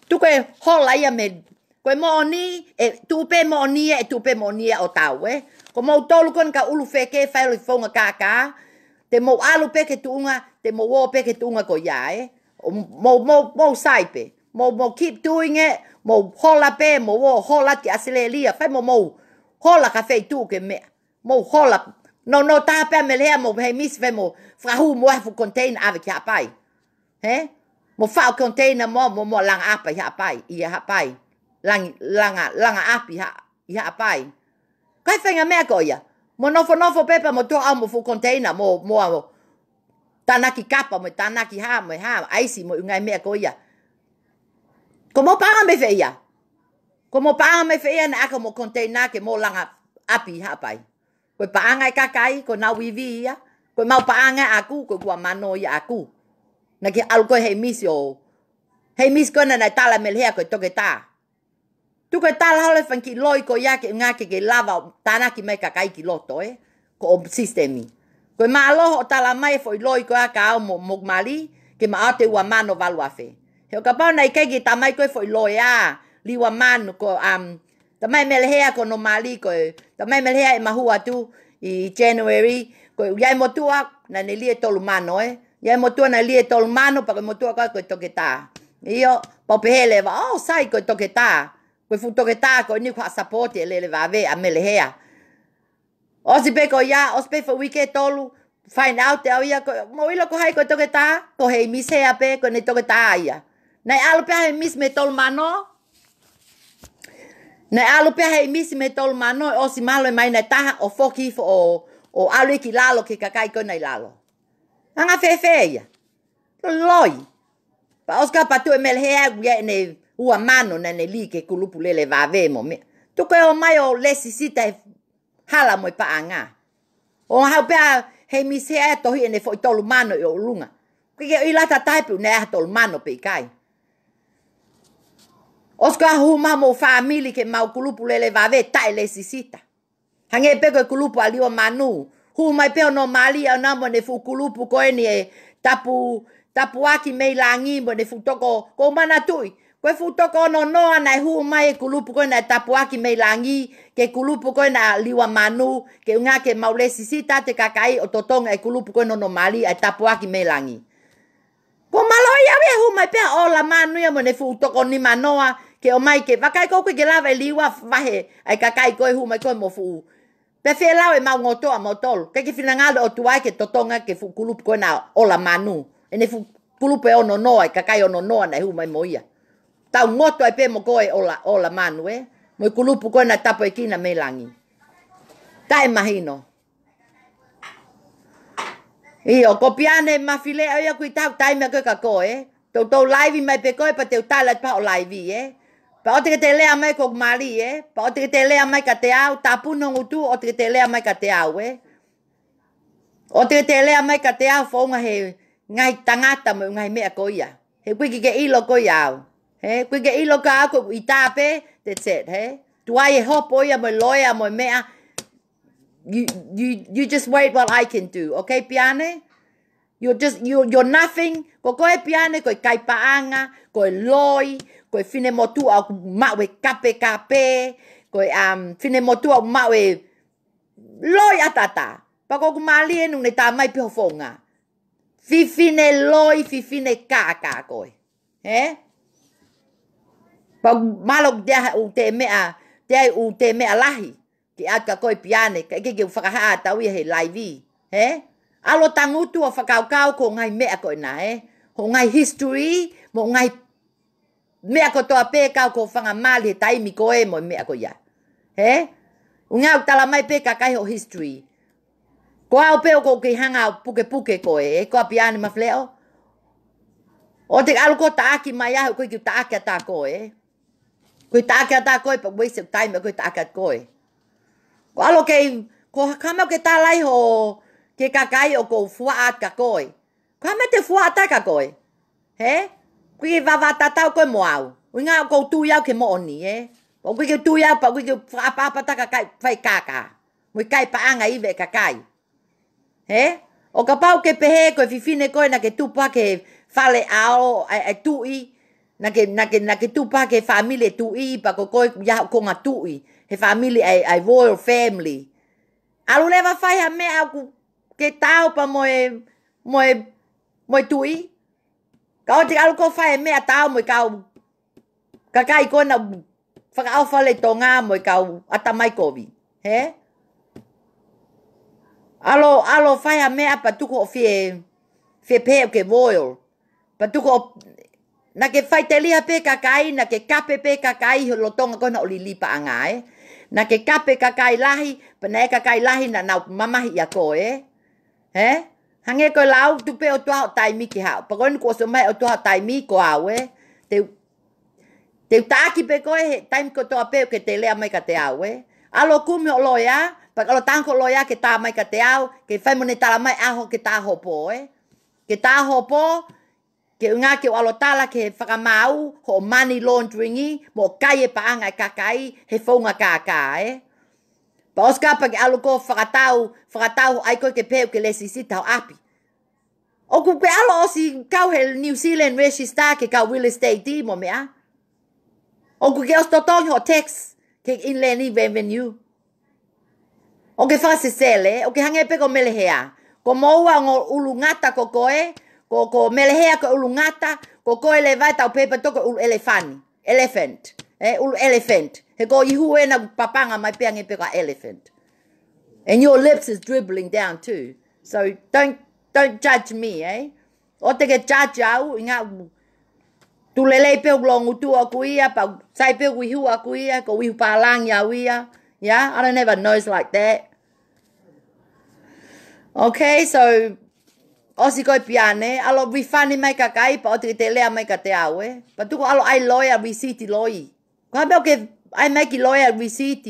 Tuku e hola ia mei, ko e moʻoni, ʻe tuʻu pē moʻoni ē, ʻe tuʻu pē moʻoni ē ʻo tau ē. Ko moutolu ko eni kau ʻulu feke fai holo e founga kākā, te mou ʻalu pē ki he tuʻunga, te mou ō pē ki he tuʻunga ko ia ē. ʻO mou, mou, mou sai pē, mou, mou keep doing it, mou hola pē, mou ō hola ki ʻAositelēlia, fai mo mou hola ki ha feituʻu ke meʻa. Mou hola. Nounou taha pē ʻa Mele Hea mo Heimisi fai mo fakahū mo e fuʻu container ʻave ki Haʻapai. Hē? Mo faʻo container mo, mo, mo langa ʻapi ʻi Haʻapai, ʻi Haʻapai. Langi, langa, langa ʻapi ha, ʻi Haʻapai. Ko e faʻahinga meʻa ko ia. Mo nofonofo pē pea mo toʻo ʻa e fuʻu container mo, mo, mo tānaki kapa, mo tānaki hā, mo hā, ʻaisi, mo e ngaahi meʻa ko ia. Ko hoʻomou paʻanga mei fē ia? Ko hoʻomou paʻanga mei fē ia naʻe ʻai hoʻomou container ke mou langa ʻapi ʻi Haʻapai? Ko e paʻanga ʻa e kakai, ko honau ivi ia. Ko ʻemau paʻanga ʻaʻaku, ko e ua mano ia ʻaʻaku. Naʻa ke ʻalu koe Heimisi ʻo, Heimisi ko ena naʻe tala ʻe Mele Hea ko e toketā. Tuku e tala holo e fanga kiʻi loi ko ia ke ʻuhinga ke ke lava ʻo tānaki mai e kakai ki loto ē, ko hoʻo sisitemi. Ko e mālō hoʻo tala mai e foʻi loi ko ia kia au mo, mo hoku mali, ke ma ʻoatu e ua mano valu afe. He ʻo kapau naʻe ʻikai ke tā mai ko ē e foʻi loi ʻa Liua Manu ko, um, tā mai ʻe Mele Hea ko hono mali ko e, tā mai ʻe Mele Hea ʻema hū atu ʻi January, ko e ʻi ai e motuʻa naʻa ne lī e tolu mano ē. ʻI ai e motuʻa naʻe lī e tolu mano, pea ko e motuʻa ko ē ko e toketā. ʻIo, pea u pehē leva, ʻo sai ko e toketā. Ko e fuʻu toketā ko eni ʻoku haʻa support e lele vave ʻa Mele Hea. ʻOsi pē ko ia, ʻosi pē foʻi uike ʻe tolu, find out ʻe au ia ko, mou ʻilo ko hai ko e toketā? Ko Heimisi Hea pē, ko ʻene toketā ia. Naʻe ʻalu pē ʻa Heimisi mei he tolu mano. Naʻe ʻalu pē ʻa Heimisi mei he tolu mano, ʻosi mālō e mai naʻe taha ʻo foki hifo ʻo, ʻo ʻalu ia ki lalo ki he kakai ko ena ʻi lalo. Anga fēfē ia? Loi. Pea ʻosi kapau ʻe tuʻu ʻe Mele Hea ia ʻene ua mano naʻa ne lī ki he kulupu lele vave mo e meʻa. Tuku e ō mai ʻo lēsisita he hala mo e paʻanga. ʻO haʻu pē ʻa Heimisi Hea ʻo tohi ʻene foʻi tolu mano ʻi ʻolunga. Ko e ke ʻilo ʻe ha taha pe ʻoku ne ʻai ha tolu mano pe ʻikai. ʻOsi ko ia hū mai hoʻomou fāmili ki heʻemau kulupu lele vave taʻe lēsisita. Hangē pē ko e kulupu ʻa Liua Manu. Hū mai pē hono mali ʻaʻana mo ʻene fuʻu kulupu ko eni e tapu, Tapuaki mei Langi mo ʻene fuʻu toko, ʻoku ou manatuʻi. Ko e fuʻu toko ono noa naʻe hū mai e kulupu ko ena e Tapuaki mei Langi, ki he kulupu ko ena ʻa Liua Manu, ke ʻuhinga ke mau lēsisita atu e kakai ʻo totongi e kulupu ko ena hono mali ʻa e Tapuaki mei Langi. Ko mālō ia ʻe hū mai pē ʻa ʻOla Manu ia mo ʻene fuʻu toko nima noa, ke ō mai ke vakai ko ē ke lava e Liua vahe ʻa e kakai ko ē hū mai ko ē mo fuʻu. Pea fēlau ʻemau ngotoʻa mautolu. ʻIkai ke finangalo ʻOtua ke totongi ki he fuʻu kulupu ko ena ʻa ʻOla Manu. ʻEne fuʻu kulupu ʻe ono noa, e kakai ono noa naʻe hū mai mo ia. Tau ngoto ai pē mo koe ʻOla, ʻOla Manu ē. Mo e kulupu ko ena Tapuekina mei Langi. Taʻemahino. ʻIo, ko Piane Mafileʻo ia ʻoku ʻi ai e taimi ko ē kia koe ē. Toutou live mai pē koe pea te u tala atu pē hoʻo live ē. Pea ʻoua te ke toe lea mai ki hoku mali ē. Pea ʻoua te ke toe lea mai kiate au, tāpuni ho ngutu, ʻoua te ke toe lea mai kiate au ē. ʻOua te ke toe lea mai kiate au founga he ngaahi tangata mo e ngaahi meʻa ko ia. He ʻoku ʻikai ke ke ʻilo koe au. He ʻoku ʻikai ke ke ʻilo koe au, ko ʻeku ʻita pē, that's it, he. Tuai e hopo ia mo e loea mo e meʻa. You, you, you just wait what I can do, okay, Piane? You're just, you, you're nothing. Ko koe Piane, ko e kai paʻanga, ko e loi, ko e finemotuʻa ʻoku maʻu e kapekape, ko e, um, finemotuʻa ʻoku maʻu e loi ʻataʻatā. Pea ko hoku mali ē, naʻa ne tā mai pē ho founga. Fefine loi, fefine kākā koe. He? Pea mālō ʻoku toe ʻai ʻū toe meʻa, toe ʻai ʻū toe meʻa lahi ke ʻai kia koe Piane, kae ʻikai ke u fakahā atu au ia he live. He? ʻAlu ʻo tangutu ʻo fakakaukau ki hoʻo ngaahi meʻa ko ena, he? Hoʻo ngaahi history, mo e ngaahi meʻa kotoa pē kau ki ho fanga mali he taimi ko ē mo e meʻa ko ia. He? ʻUhinga ʻoku tala mai pē kakai hoʻo history. Ko au pē ʻoku ou kei hanga ʻo pukepuke koe, ē, ko Piane Mafileʻo. ʻOua te ke ʻalu ʻo taʻaki mai au, ʻoku ʻikai ke u taʻaki atu koe, ē. ʻOku ou taʻaki atu koe, pea waste ʻeku taimi ʻoku ou taʻaki atu koe. Ko ʻalu ʻo kei, ko e hā e meʻa ʻoku ke tala ai hoʻo, ki he kakai ʻoku ou fuaʻa atu kia koe. Ko e hā e meʻa te u fuaʻa atu ai kia koe? Hē? ʻOku ʻikai ke vavatatau koe mo au. ʻUhinga ʻoku ou tui au ki he moʻoni, ē? ʻOku ʻikai ke u tui au pea ʻoku ʻikai ke u fakaʻapaʻapa atu ki he kakai faikaka. Mo e kai paʻanga ivi ʻa e kakai. Hē? ʻO kapau ʻoku ke pehē ko e fefine koe naʻa ke tupu hake he fale ʻo e, ʻa e, ʻa e tuʻi, naʻa ke, naʻa ke, naʻa ke tupu hake he fāmili ʻo e tuʻi, pea ko koe ʻoku ʻi ai hoʻo konga tuʻi, he fāmili ʻa e, ʻa e royal family. ʻAlu leva ʻo fai ha meʻa ʻoku ke taau pea mo e, mo e, mo e tuʻi. Ka ʻoua te ke ʻalu ʻo fai ha meʻa taau mo e kau kakai ko ena fakaʻofa lelei Tonga mo e kau ʻatamai kovi. Hē? ʻAlu, ʻalu ʻo fai ha meʻa pea tuku hoʻo fie, fie pehē ʻoku ke royal. Pea tuku ʻo, naʻa ke faʻiteliha pē kakai, naʻa ke kape pē kakai he lolotonga ko ena hoʻo liliu paʻanga, ē. Naʻa ke kape kakai lahi, pea naʻe ʻi ai e kakai lahi naʻa nau mamahi ʻia koe, ē. Hē? Hangē ko e lau, tuku pē ʻe he ʻOtua hoʻo taimi ke haʻu. Pea ko eni kuo ʻosi ʻomai ʻe he ʻOtua hoʻo taimi, ko au, ē. Te u, te u taʻaki pē koe he taimi kotoa pē ʻoku ke lea mai kiate au, ē. ʻAlu ʻo kumi hoʻo loea, pea ʻalu ʻo tango ki he loea ke tā mai kiate au, ke fai mo ʻene tala mai ʻaho ke tā hopo, ē. Ke tā hopo, ke ʻuhinga ke u ʻalu ʻo tala ki he fakamaau hoʻo money laundering ʻi, mo kai e paʻanga ʻa e kakai he founga kākā, ē. Pea ʻosi ko ia pea ke ʻalu ʻo fakatau, fakatau hoʻo ʻai koe ke pehē ʻoku ke lēsisita ho ʻapi. ʻOku ke ʻalu ʻo ʻosi kau he New Zealand Register ke kau real estate mo e meʻa. ʻOku ke ʻosi totongi hoʻo tax ki he Inland Revenue. ʻOku ke fakasesele, ʻoku ke hangē pē ko Melehea. Ko moua ongo ʻulungata ko koe, ko, ko Melehea ko e ʻulungata, ko koe leva ʻoku tau pehē pē ʻe tautolu ko e ʻulu ʻelefani, elephant, ē, ʻulu elephant. He ko e ihu ena ʻoku papanga mai pē hangē pē ko e elephant. And your lips is dribbling down too. So don't, don't judge me, ē? ʻOua te ke judge au, ʻuhinga ʻoku tuʻu lelei pē hoku loungutu ʻaʻaku ia, pea sai pē hoku ihu ʻaʻaku ia, ko e ihu pālangi au ia. Yeah, I don't have a nose like that. Okay, so, ʻosi ko ia Piane, ʻalu ʻo refund mai kakai, pea ʻoua te ke lea mai kiate au, ē. Pea tuku ʻalu ʻai loea, receipt loi. Ko e hā e meʻa ʻoku ke ʻai mai ki he loea, receipt?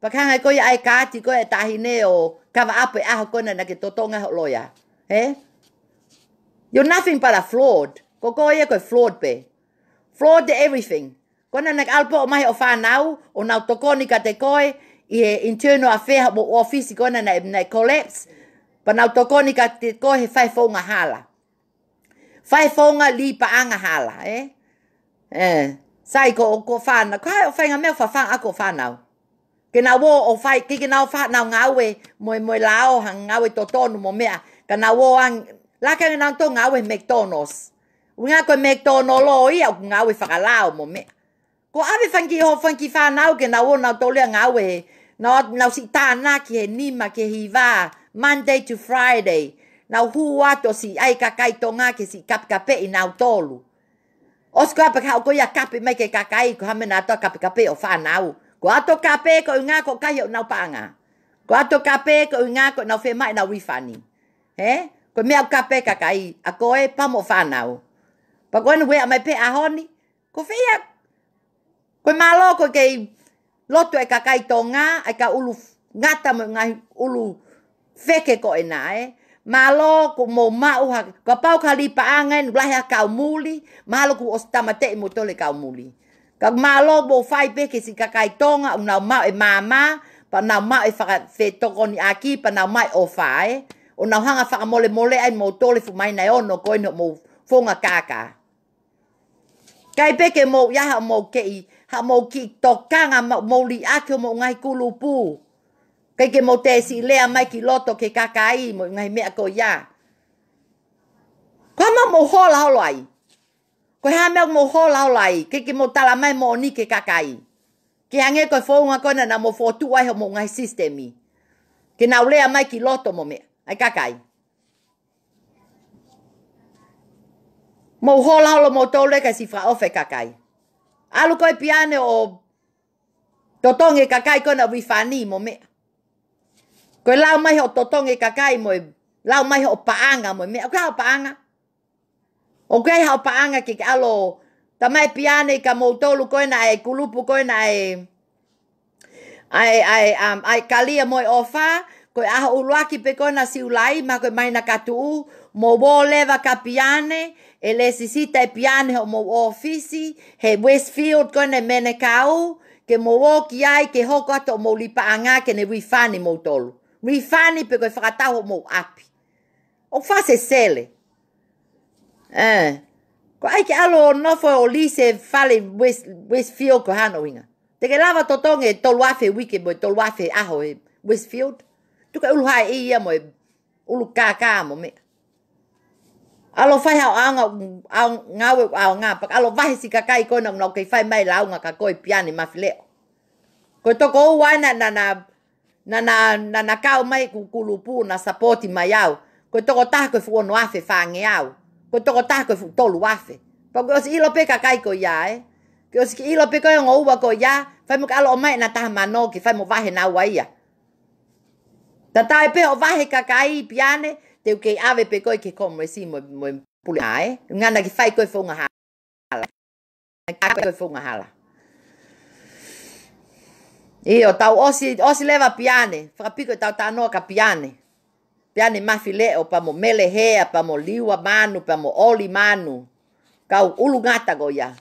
Pea ke hanga ʻe koe ʻo ʻai e kaati ko ē ʻa e taʻahine ʻo cover up e ʻaho ko ena naʻa ke totongi ai hoʻo loea. Hē? You're nothing but a fraud. Ko koe ia ko e fraud pē. Fraud to everything. Ko ena naʻa ke ʻalu pē ʻo ʻomai hoʻo fānau, ʻo nau tokoni kiate koe ʻi he internal affair hoʻomou ʻōfisi ko ena naʻe, naʻe collapse. Pea nau tokoni kiate koe he fai e founga hala. Fai e founga lī paʻanga hala, ē? Ē, sai ko, ko e fānau, ko e hā hoʻo faʻahinga meʻa ʻo fafanga ʻaki hoʻo fānau? Ke nau ō ʻo fai, ke, ke nau fai ʻenau ngāue mo e, mo e lao, ha ngāue totonu mo e meʻa, ka nau ō ange, laka ange ʻenau tō ngāue he McDonald's. ʻUhinga ko e McDonald's ia ʻoku ngāue fakalao mo e meʻa. Ko e ʻave e fanga kiʻi, hoʻo fanga kiʻi fānau ke nau ō ʻo nau tō lea ngāue he, nau, nau siʻi tānaki he nima ki he hiva, Monday to Friday. Nau hū atu ʻo siʻi ʻai e kakai Tonga ke siʻi kapekapeʻi nautolu. ʻOsi ko ia pea ke haʻu koe ia ʻo kape mai ki he kakai, ko e hā e meʻa naʻa tau kapekapeʻi hoʻo fānau? Ko e ʻalu ʻo kape ko e ʻuhinga ko e kai ʻenau paʻanga. Ko e ʻalu ʻo kape ko e ʻuhinga ko ʻenau fiemaʻu ʻenau refund. Hē? Ko e meʻa ʻoku kape e kakai, ʻa koe pea mo e fānau. Pea ko ena ʻoku ʻomai pē he ʻaho ni, ko fē ia, ko e mālō ʻoku kei loto e kakai Tonga, ʻa e kau ʻulu ngata mo e ngaahi ʻulu feke ko ena, ē. Mālō kuo mou maʻu ha, kapau ko ha lī paʻanga eni, lahi ha kau muli, mahalo kuo ʻosi tāmateʻi moutolu e kau muli. Ka mālō mou fai pē ki he siʻi kakai Tonga, ʻoku nau maʻu e maama, pea nau maʻu e fakafetokoniʻaki, pea nau maʻu e ʻofa, ē. ʻO nau hanga ʻo fakamolemoleʻi ai moutolu he fuʻu māhina ʻe ono ko eni hoʻomou founga kākā. ʻIkai pē ke mou ʻi ai haʻamou kiʻi, haʻamou kiʻi tokanga, mo, mou liʻaki homou ngaahi kulupu. ʻIkai ke mou toe siʻi lea mai ki loto ki he kakai mo e ngaahi meʻa ko ia. Ko e hā e meʻa ʻoku mou hola holo ai? Ko e hā e meʻa ʻoku mou hola holo ai? ʻIkai ke mou tala mai e moʻoni ki he kakai. Ke hangē ko e founga ko ena naʻa mou fokotuʻu ai homou ngaahi sisitemi. Ke nau lea mai ki loto mo e meʻa, ʻa e kakai. Mou hola holo moutolu ia kae siʻi fakaʻofa e kakai. ʻAlu koe Piane ʻo totongi e kakai ko ena ʻo refund mo e meʻa. Ko e lau mai hoʻo totongi e kakai mo e lau mai hoʻo paʻanga mo e meʻa. ʻOku ʻi ai haʻo paʻanga? ʻOku ʻi ai haʻo paʻanga ke ke ʻalu ʻo tamai Piane kia moutolu ko ena ʻa e kulupu ko ena ʻa e ʻa e, ʻa e, um, ʻa e Kalia mo e ʻOfa, ko e ʻaho ʻuluaki pē ko ena Siulai, mahalo ko e māhina ka tuʻu, mou ō leva kia Piane, ʻe lēsisita ʻe Piane hoʻomou ʻōfisi he Westfield ko ena ʻi Manukau, ke mou ō ki ai ke hoko atu hoʻomou li paʻanga ke ne refund moutolu. Refund pē ko e fakatau hoʻomou ʻapi. ʻOku fāsesele. ʻE. Ko e ʻai ke ʻalu ʻo nofo ʻo lisi e fale West, Westfield ko e hā hono ʻuhinga? Te ke lava totongi e tolu afe uike mo e tolu afe ʻaho he Westfield? Tuku e ʻulu haʻi ia mo e ʻulu kākā mo e meʻa. ʻAlu ʻo fai haʻo ʻaonga, ʻaonga, ngāue ʻaonga, pea ʻalu ʻo vahe siʻi kakai ko ena ʻoku nau kei fai mai e lāunga kia koe Piane Mafileʻo. Ko e toko ua ena naʻa, naʻa, naʻa, naʻa, naʻa kau mai ʻeku kulupu naʻa support mai au. Ko e toko taha ko e fuʻu ono afe fāngeau. Ko e toko taha ko e fuʻu tolu afe. Pea kuo ʻosi ʻilo pē kakai ko ia ē. Kuo ʻosi ʻilo pē ko e ongo ua ko ia, fai mo ke ʻalu ʻo ʻomai ʻena taha mano ke fai mo vahe naua ia. Tatau ai pē hoʻo vahe kakai Piane, te u kei ʻave pē koe ki he Kōmesi mo, mo e pule ʻa ē. Ngana ke fai ko e founga ha- hala. Ka ko e founga hala. ʻIo, tau ʻosi, ʻosi leva Piane. Fakapiko e tau talanoa kia Piane. Piane Mafileʻo pea mo Mele Hea, pea mo Liua Manu, pea mo ʻOli Manu. Kau ʻulungata ko ia.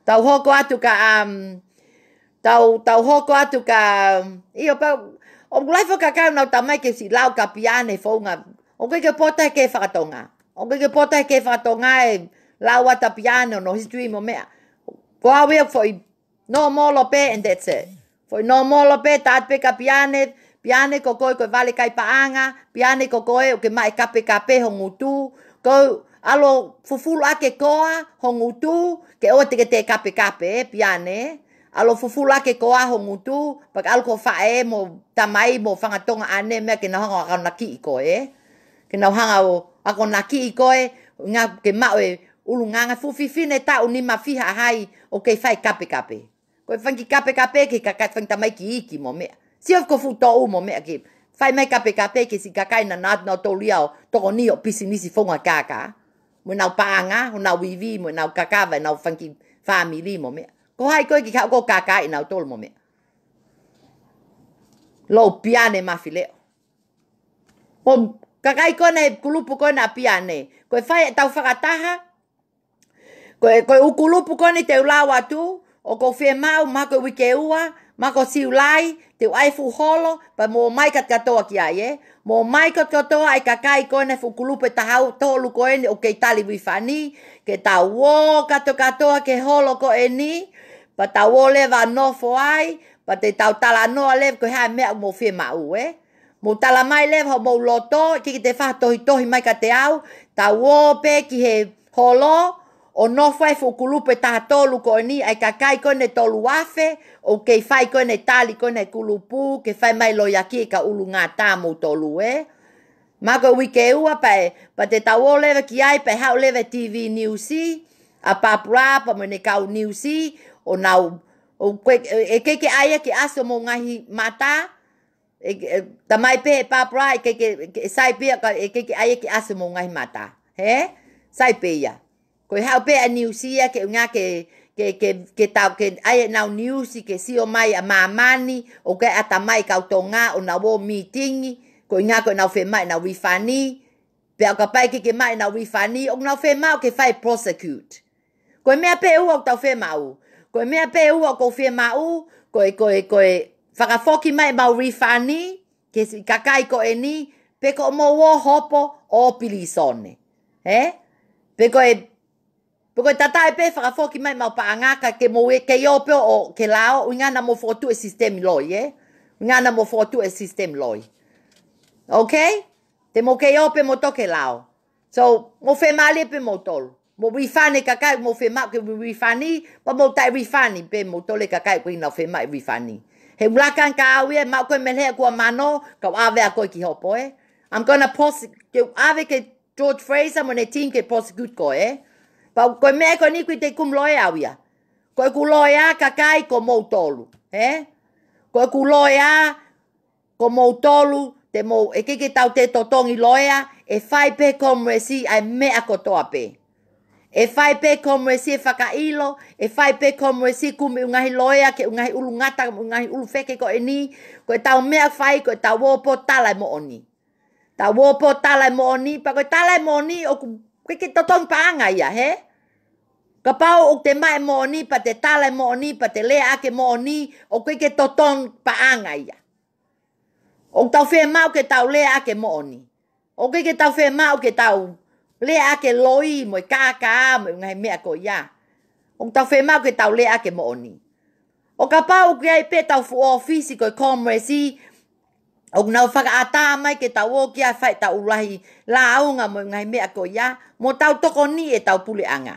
Tau hoko atu kia, um, tau, tau hoko atu kia, ʻio pea, ʻoku lahi foki e kakai ʻoku nau tamai ke siʻi lau kia Piane founga. ʻOku ʻikai ke poto he kē fakatonga. ʻOku ʻikai ke poto he kē fakatonga e lau atu ʻa Piane ʻo hono history mo e meʻa. Ko au ia foʻi nōmolo pē and that's it. Foʻi nōmolo pē, tā atu pē kia Piane, Piane ko koe ko e vale kai paʻanga, Piane ko koe ʻoku ke maʻu e kapekape ho ngutu, ko e ʻalu ʻo fufulu ʻaki e koa ho ngutu, ke ʻoua te ke toe kapekape, ē, Piane. ʻAlu ʻo fufulu ʻaki e koa ho ngutu, pea ke ʻalu ki ho faʻē mo tamai mo fanga Tonga ʻanenai ke nau hanga ʻo akonakiʻi koe, ē. Ke nau hanga ʻo akonakiʻi koe, ngā ke maʻu e ʻulungaanga fuʻu fefine taʻu nima fiha ʻa hai ʻoku kei fai kapekape. Ko e fanga kiʻi kapekape ki he kakai fanga tamaiki iiki mo e meʻa. Sio ko e fuʻu toʻu mo e meʻa ke fai mai kapekape ki he siʻi kakai naʻa nau, nau tōlia ʻo tokoni ʻo pisinisi founga kākā. Mo ʻenau paʻanga, honau ivi, mo ʻenau kakava, ʻenau fanga kiʻi fāmili mo e meʻa. Ko hai koe ke haʻu ʻo kākaaʻi nautolu mo e meʻa? Lou Piane Mafileʻo. Mo e kakai ko ena he kulupu ko ena ʻa Piane. Ko e fai ʻetau fakataha. Ko e, ko e ʻū kulupu ko eni te u lau atu, ʻoku ou fiemaʻu, mahalo ko e uike ua, mahalo ko Siulai, te u ʻai e fuʻu holo, pea mou ō mai kātoa ki ai, ē. Mou ō mai kātoa ʻa e kakai ko ena he fuʻu kulupu ʻe taha tolu ko eni ʻoku kei tali refund, ke tau ō kātoa ki he holo ko eni, pea tau ō leva ʻo nofo ai, pea te tau talanoa leva ko e hā e meʻa ʻoku mou fiemaʻu, ē. Mou tala mai leva hoʻomou loto, ʻikai ke toe fai ha tohitohi mai kiate au, tau ō pē ki he holo, ʻo nofo ai e fuʻu kulupu ʻe taha tolu ko eni, ʻa e kakai ko ena ʻe tolu afe, ʻoku kei fai ko ena e tali ko ena e kulupu, ke fai mai loiaki e kau ʻulungata moutolu, ē. Mahalo ko e uike ua pea, pea te tau ō leva ki ai, pea haʻu leva e TV News, ʻa Papula, pea mo ʻene kau news, ʻo nau, ʻoku ʻikai ke, ʻe, ʻe ʻikai ke ʻai ia ke ʻasi homou ngaahi mata, ʻe, ʻe, tamai pē ʻe Papula, ʻe ʻikai ke, ke sai pē ia ka, ʻe ʻikai ke ʻai ia ke ʻasi homou ngaahi mata. Hē? Sai pē ia. Ko e haʻu pē ʻa e news ia ke ʻuhinga ke, ke, ke, ke tau, ke ʻai ʻenau news ke sio mai ʻa māmani, ʻoku ʻikai ʻatamai kau Tonga, ʻo nau ō mītingi, ko e ʻuhinga ko ʻenau fiemaʻu ʻenau refund, pea ʻo kapau ʻe ʻikai ke maʻu ʻenau refund, ʻoku nau fiemaʻu ke fai prosecute. Ko e meʻa pē ʻe ua ʻoku tau fiemaʻu. Ko e meʻa pē ʻe ua ʻoku ou fiemaʻu, ko e, ko e, ko e fakafoki mai ʻemau refund, ki he siʻi kakai ko eni, pe ko hoʻomou ō hopo ʻo pilīsone. Hē? Pe ko e, pe ko e tatau ai pē fakafoki mai ʻemau paʻanga ka ke mou ō, kei ō pē ʻo ke lao, ʻuhinga naʻa mou fokotuʻu e system loi, ē? ʻUhinga naʻa mou fokotuʻu e system loi. Okay? Te mou kei ō pē moutolu ke lao. So, mou fiemālie pē moutolu. Mou refund e kakai, mou fiemaʻu ke refund, pea mou taʻe refund pē moutolu e kakai ʻoku ʻikai ke nau fiemaʻu refund. He ʻuluaki ange kia au ia, maʻu koe mei he lea kuo mano, kau ʻave ʻa koe ki hopo, ē. I'm gonna pros-, ke ʻave ki he George Fraser mo ʻene team ke prosecute koe, ē. Pea ko e meʻa ko eni ʻoku ʻikai te u kumi loea au ia. Ko ʻeku loea kakai ko moutolu, ē. Ko ʻeku loea ko moutolu, te mou, ʻe ʻikai ke tau toe totongi loea, ʻe fai pē Kōmulesi ʻa e meʻa kotoa pē. ʻE fai pē Kōmulesi e fakaʻilo, ʻe fai pē Kōmulesi kumi ʻū ngaahi loea ki he ʻū ngaahi ʻulungata, ʻū ngaahi ʻulufeke ko eni, ko ʻetau meʻa fai, ko ʻetau ō pē ʻo tala e moʻoni. Tau ō pē ʻo tala e moʻoni, pea ko e tala e moʻoni, ʻoku ʻikai ke totongi paʻanga ia, hē? Kapau ʻoku te maʻu e moʻoni, pea te tala e moʻoni, pea te lea ʻaki e moʻoni, ʻoku ʻikai ke totongi paʻanga ia. ʻOku tau fiemaʻu ke tau lea ʻaki e moʻoni. ʻOku ʻikai ke tau fiemaʻu ke tau lea ʻaki e loi mo e kākā mo e ngaahi meʻa ko ia. ʻOku tau fiemaʻu ke tau lea ʻaki e moʻoni. ʻO kapau ʻoku ʻi ai pē ʻetau fuʻu ʻōfisi ko e Kōmulesi, ʻoku nau fakaʻatā mai ke tau ō ki ai ʻo fai ʻetau lahi lāunga mo e ngaahi meʻa ko ia, mo tau tokoniʻi ʻetau puleʻanga.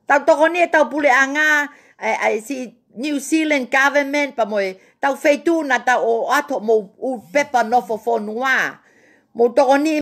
Tau tokoniʻi ʻetau puleʻanga, ʻa e, ʻa e siʻi New Zealand government, pea mo ʻetau feituʻu naʻa tau ō atu mo e ʻū pepa nofo fonua. Mo tokoniʻi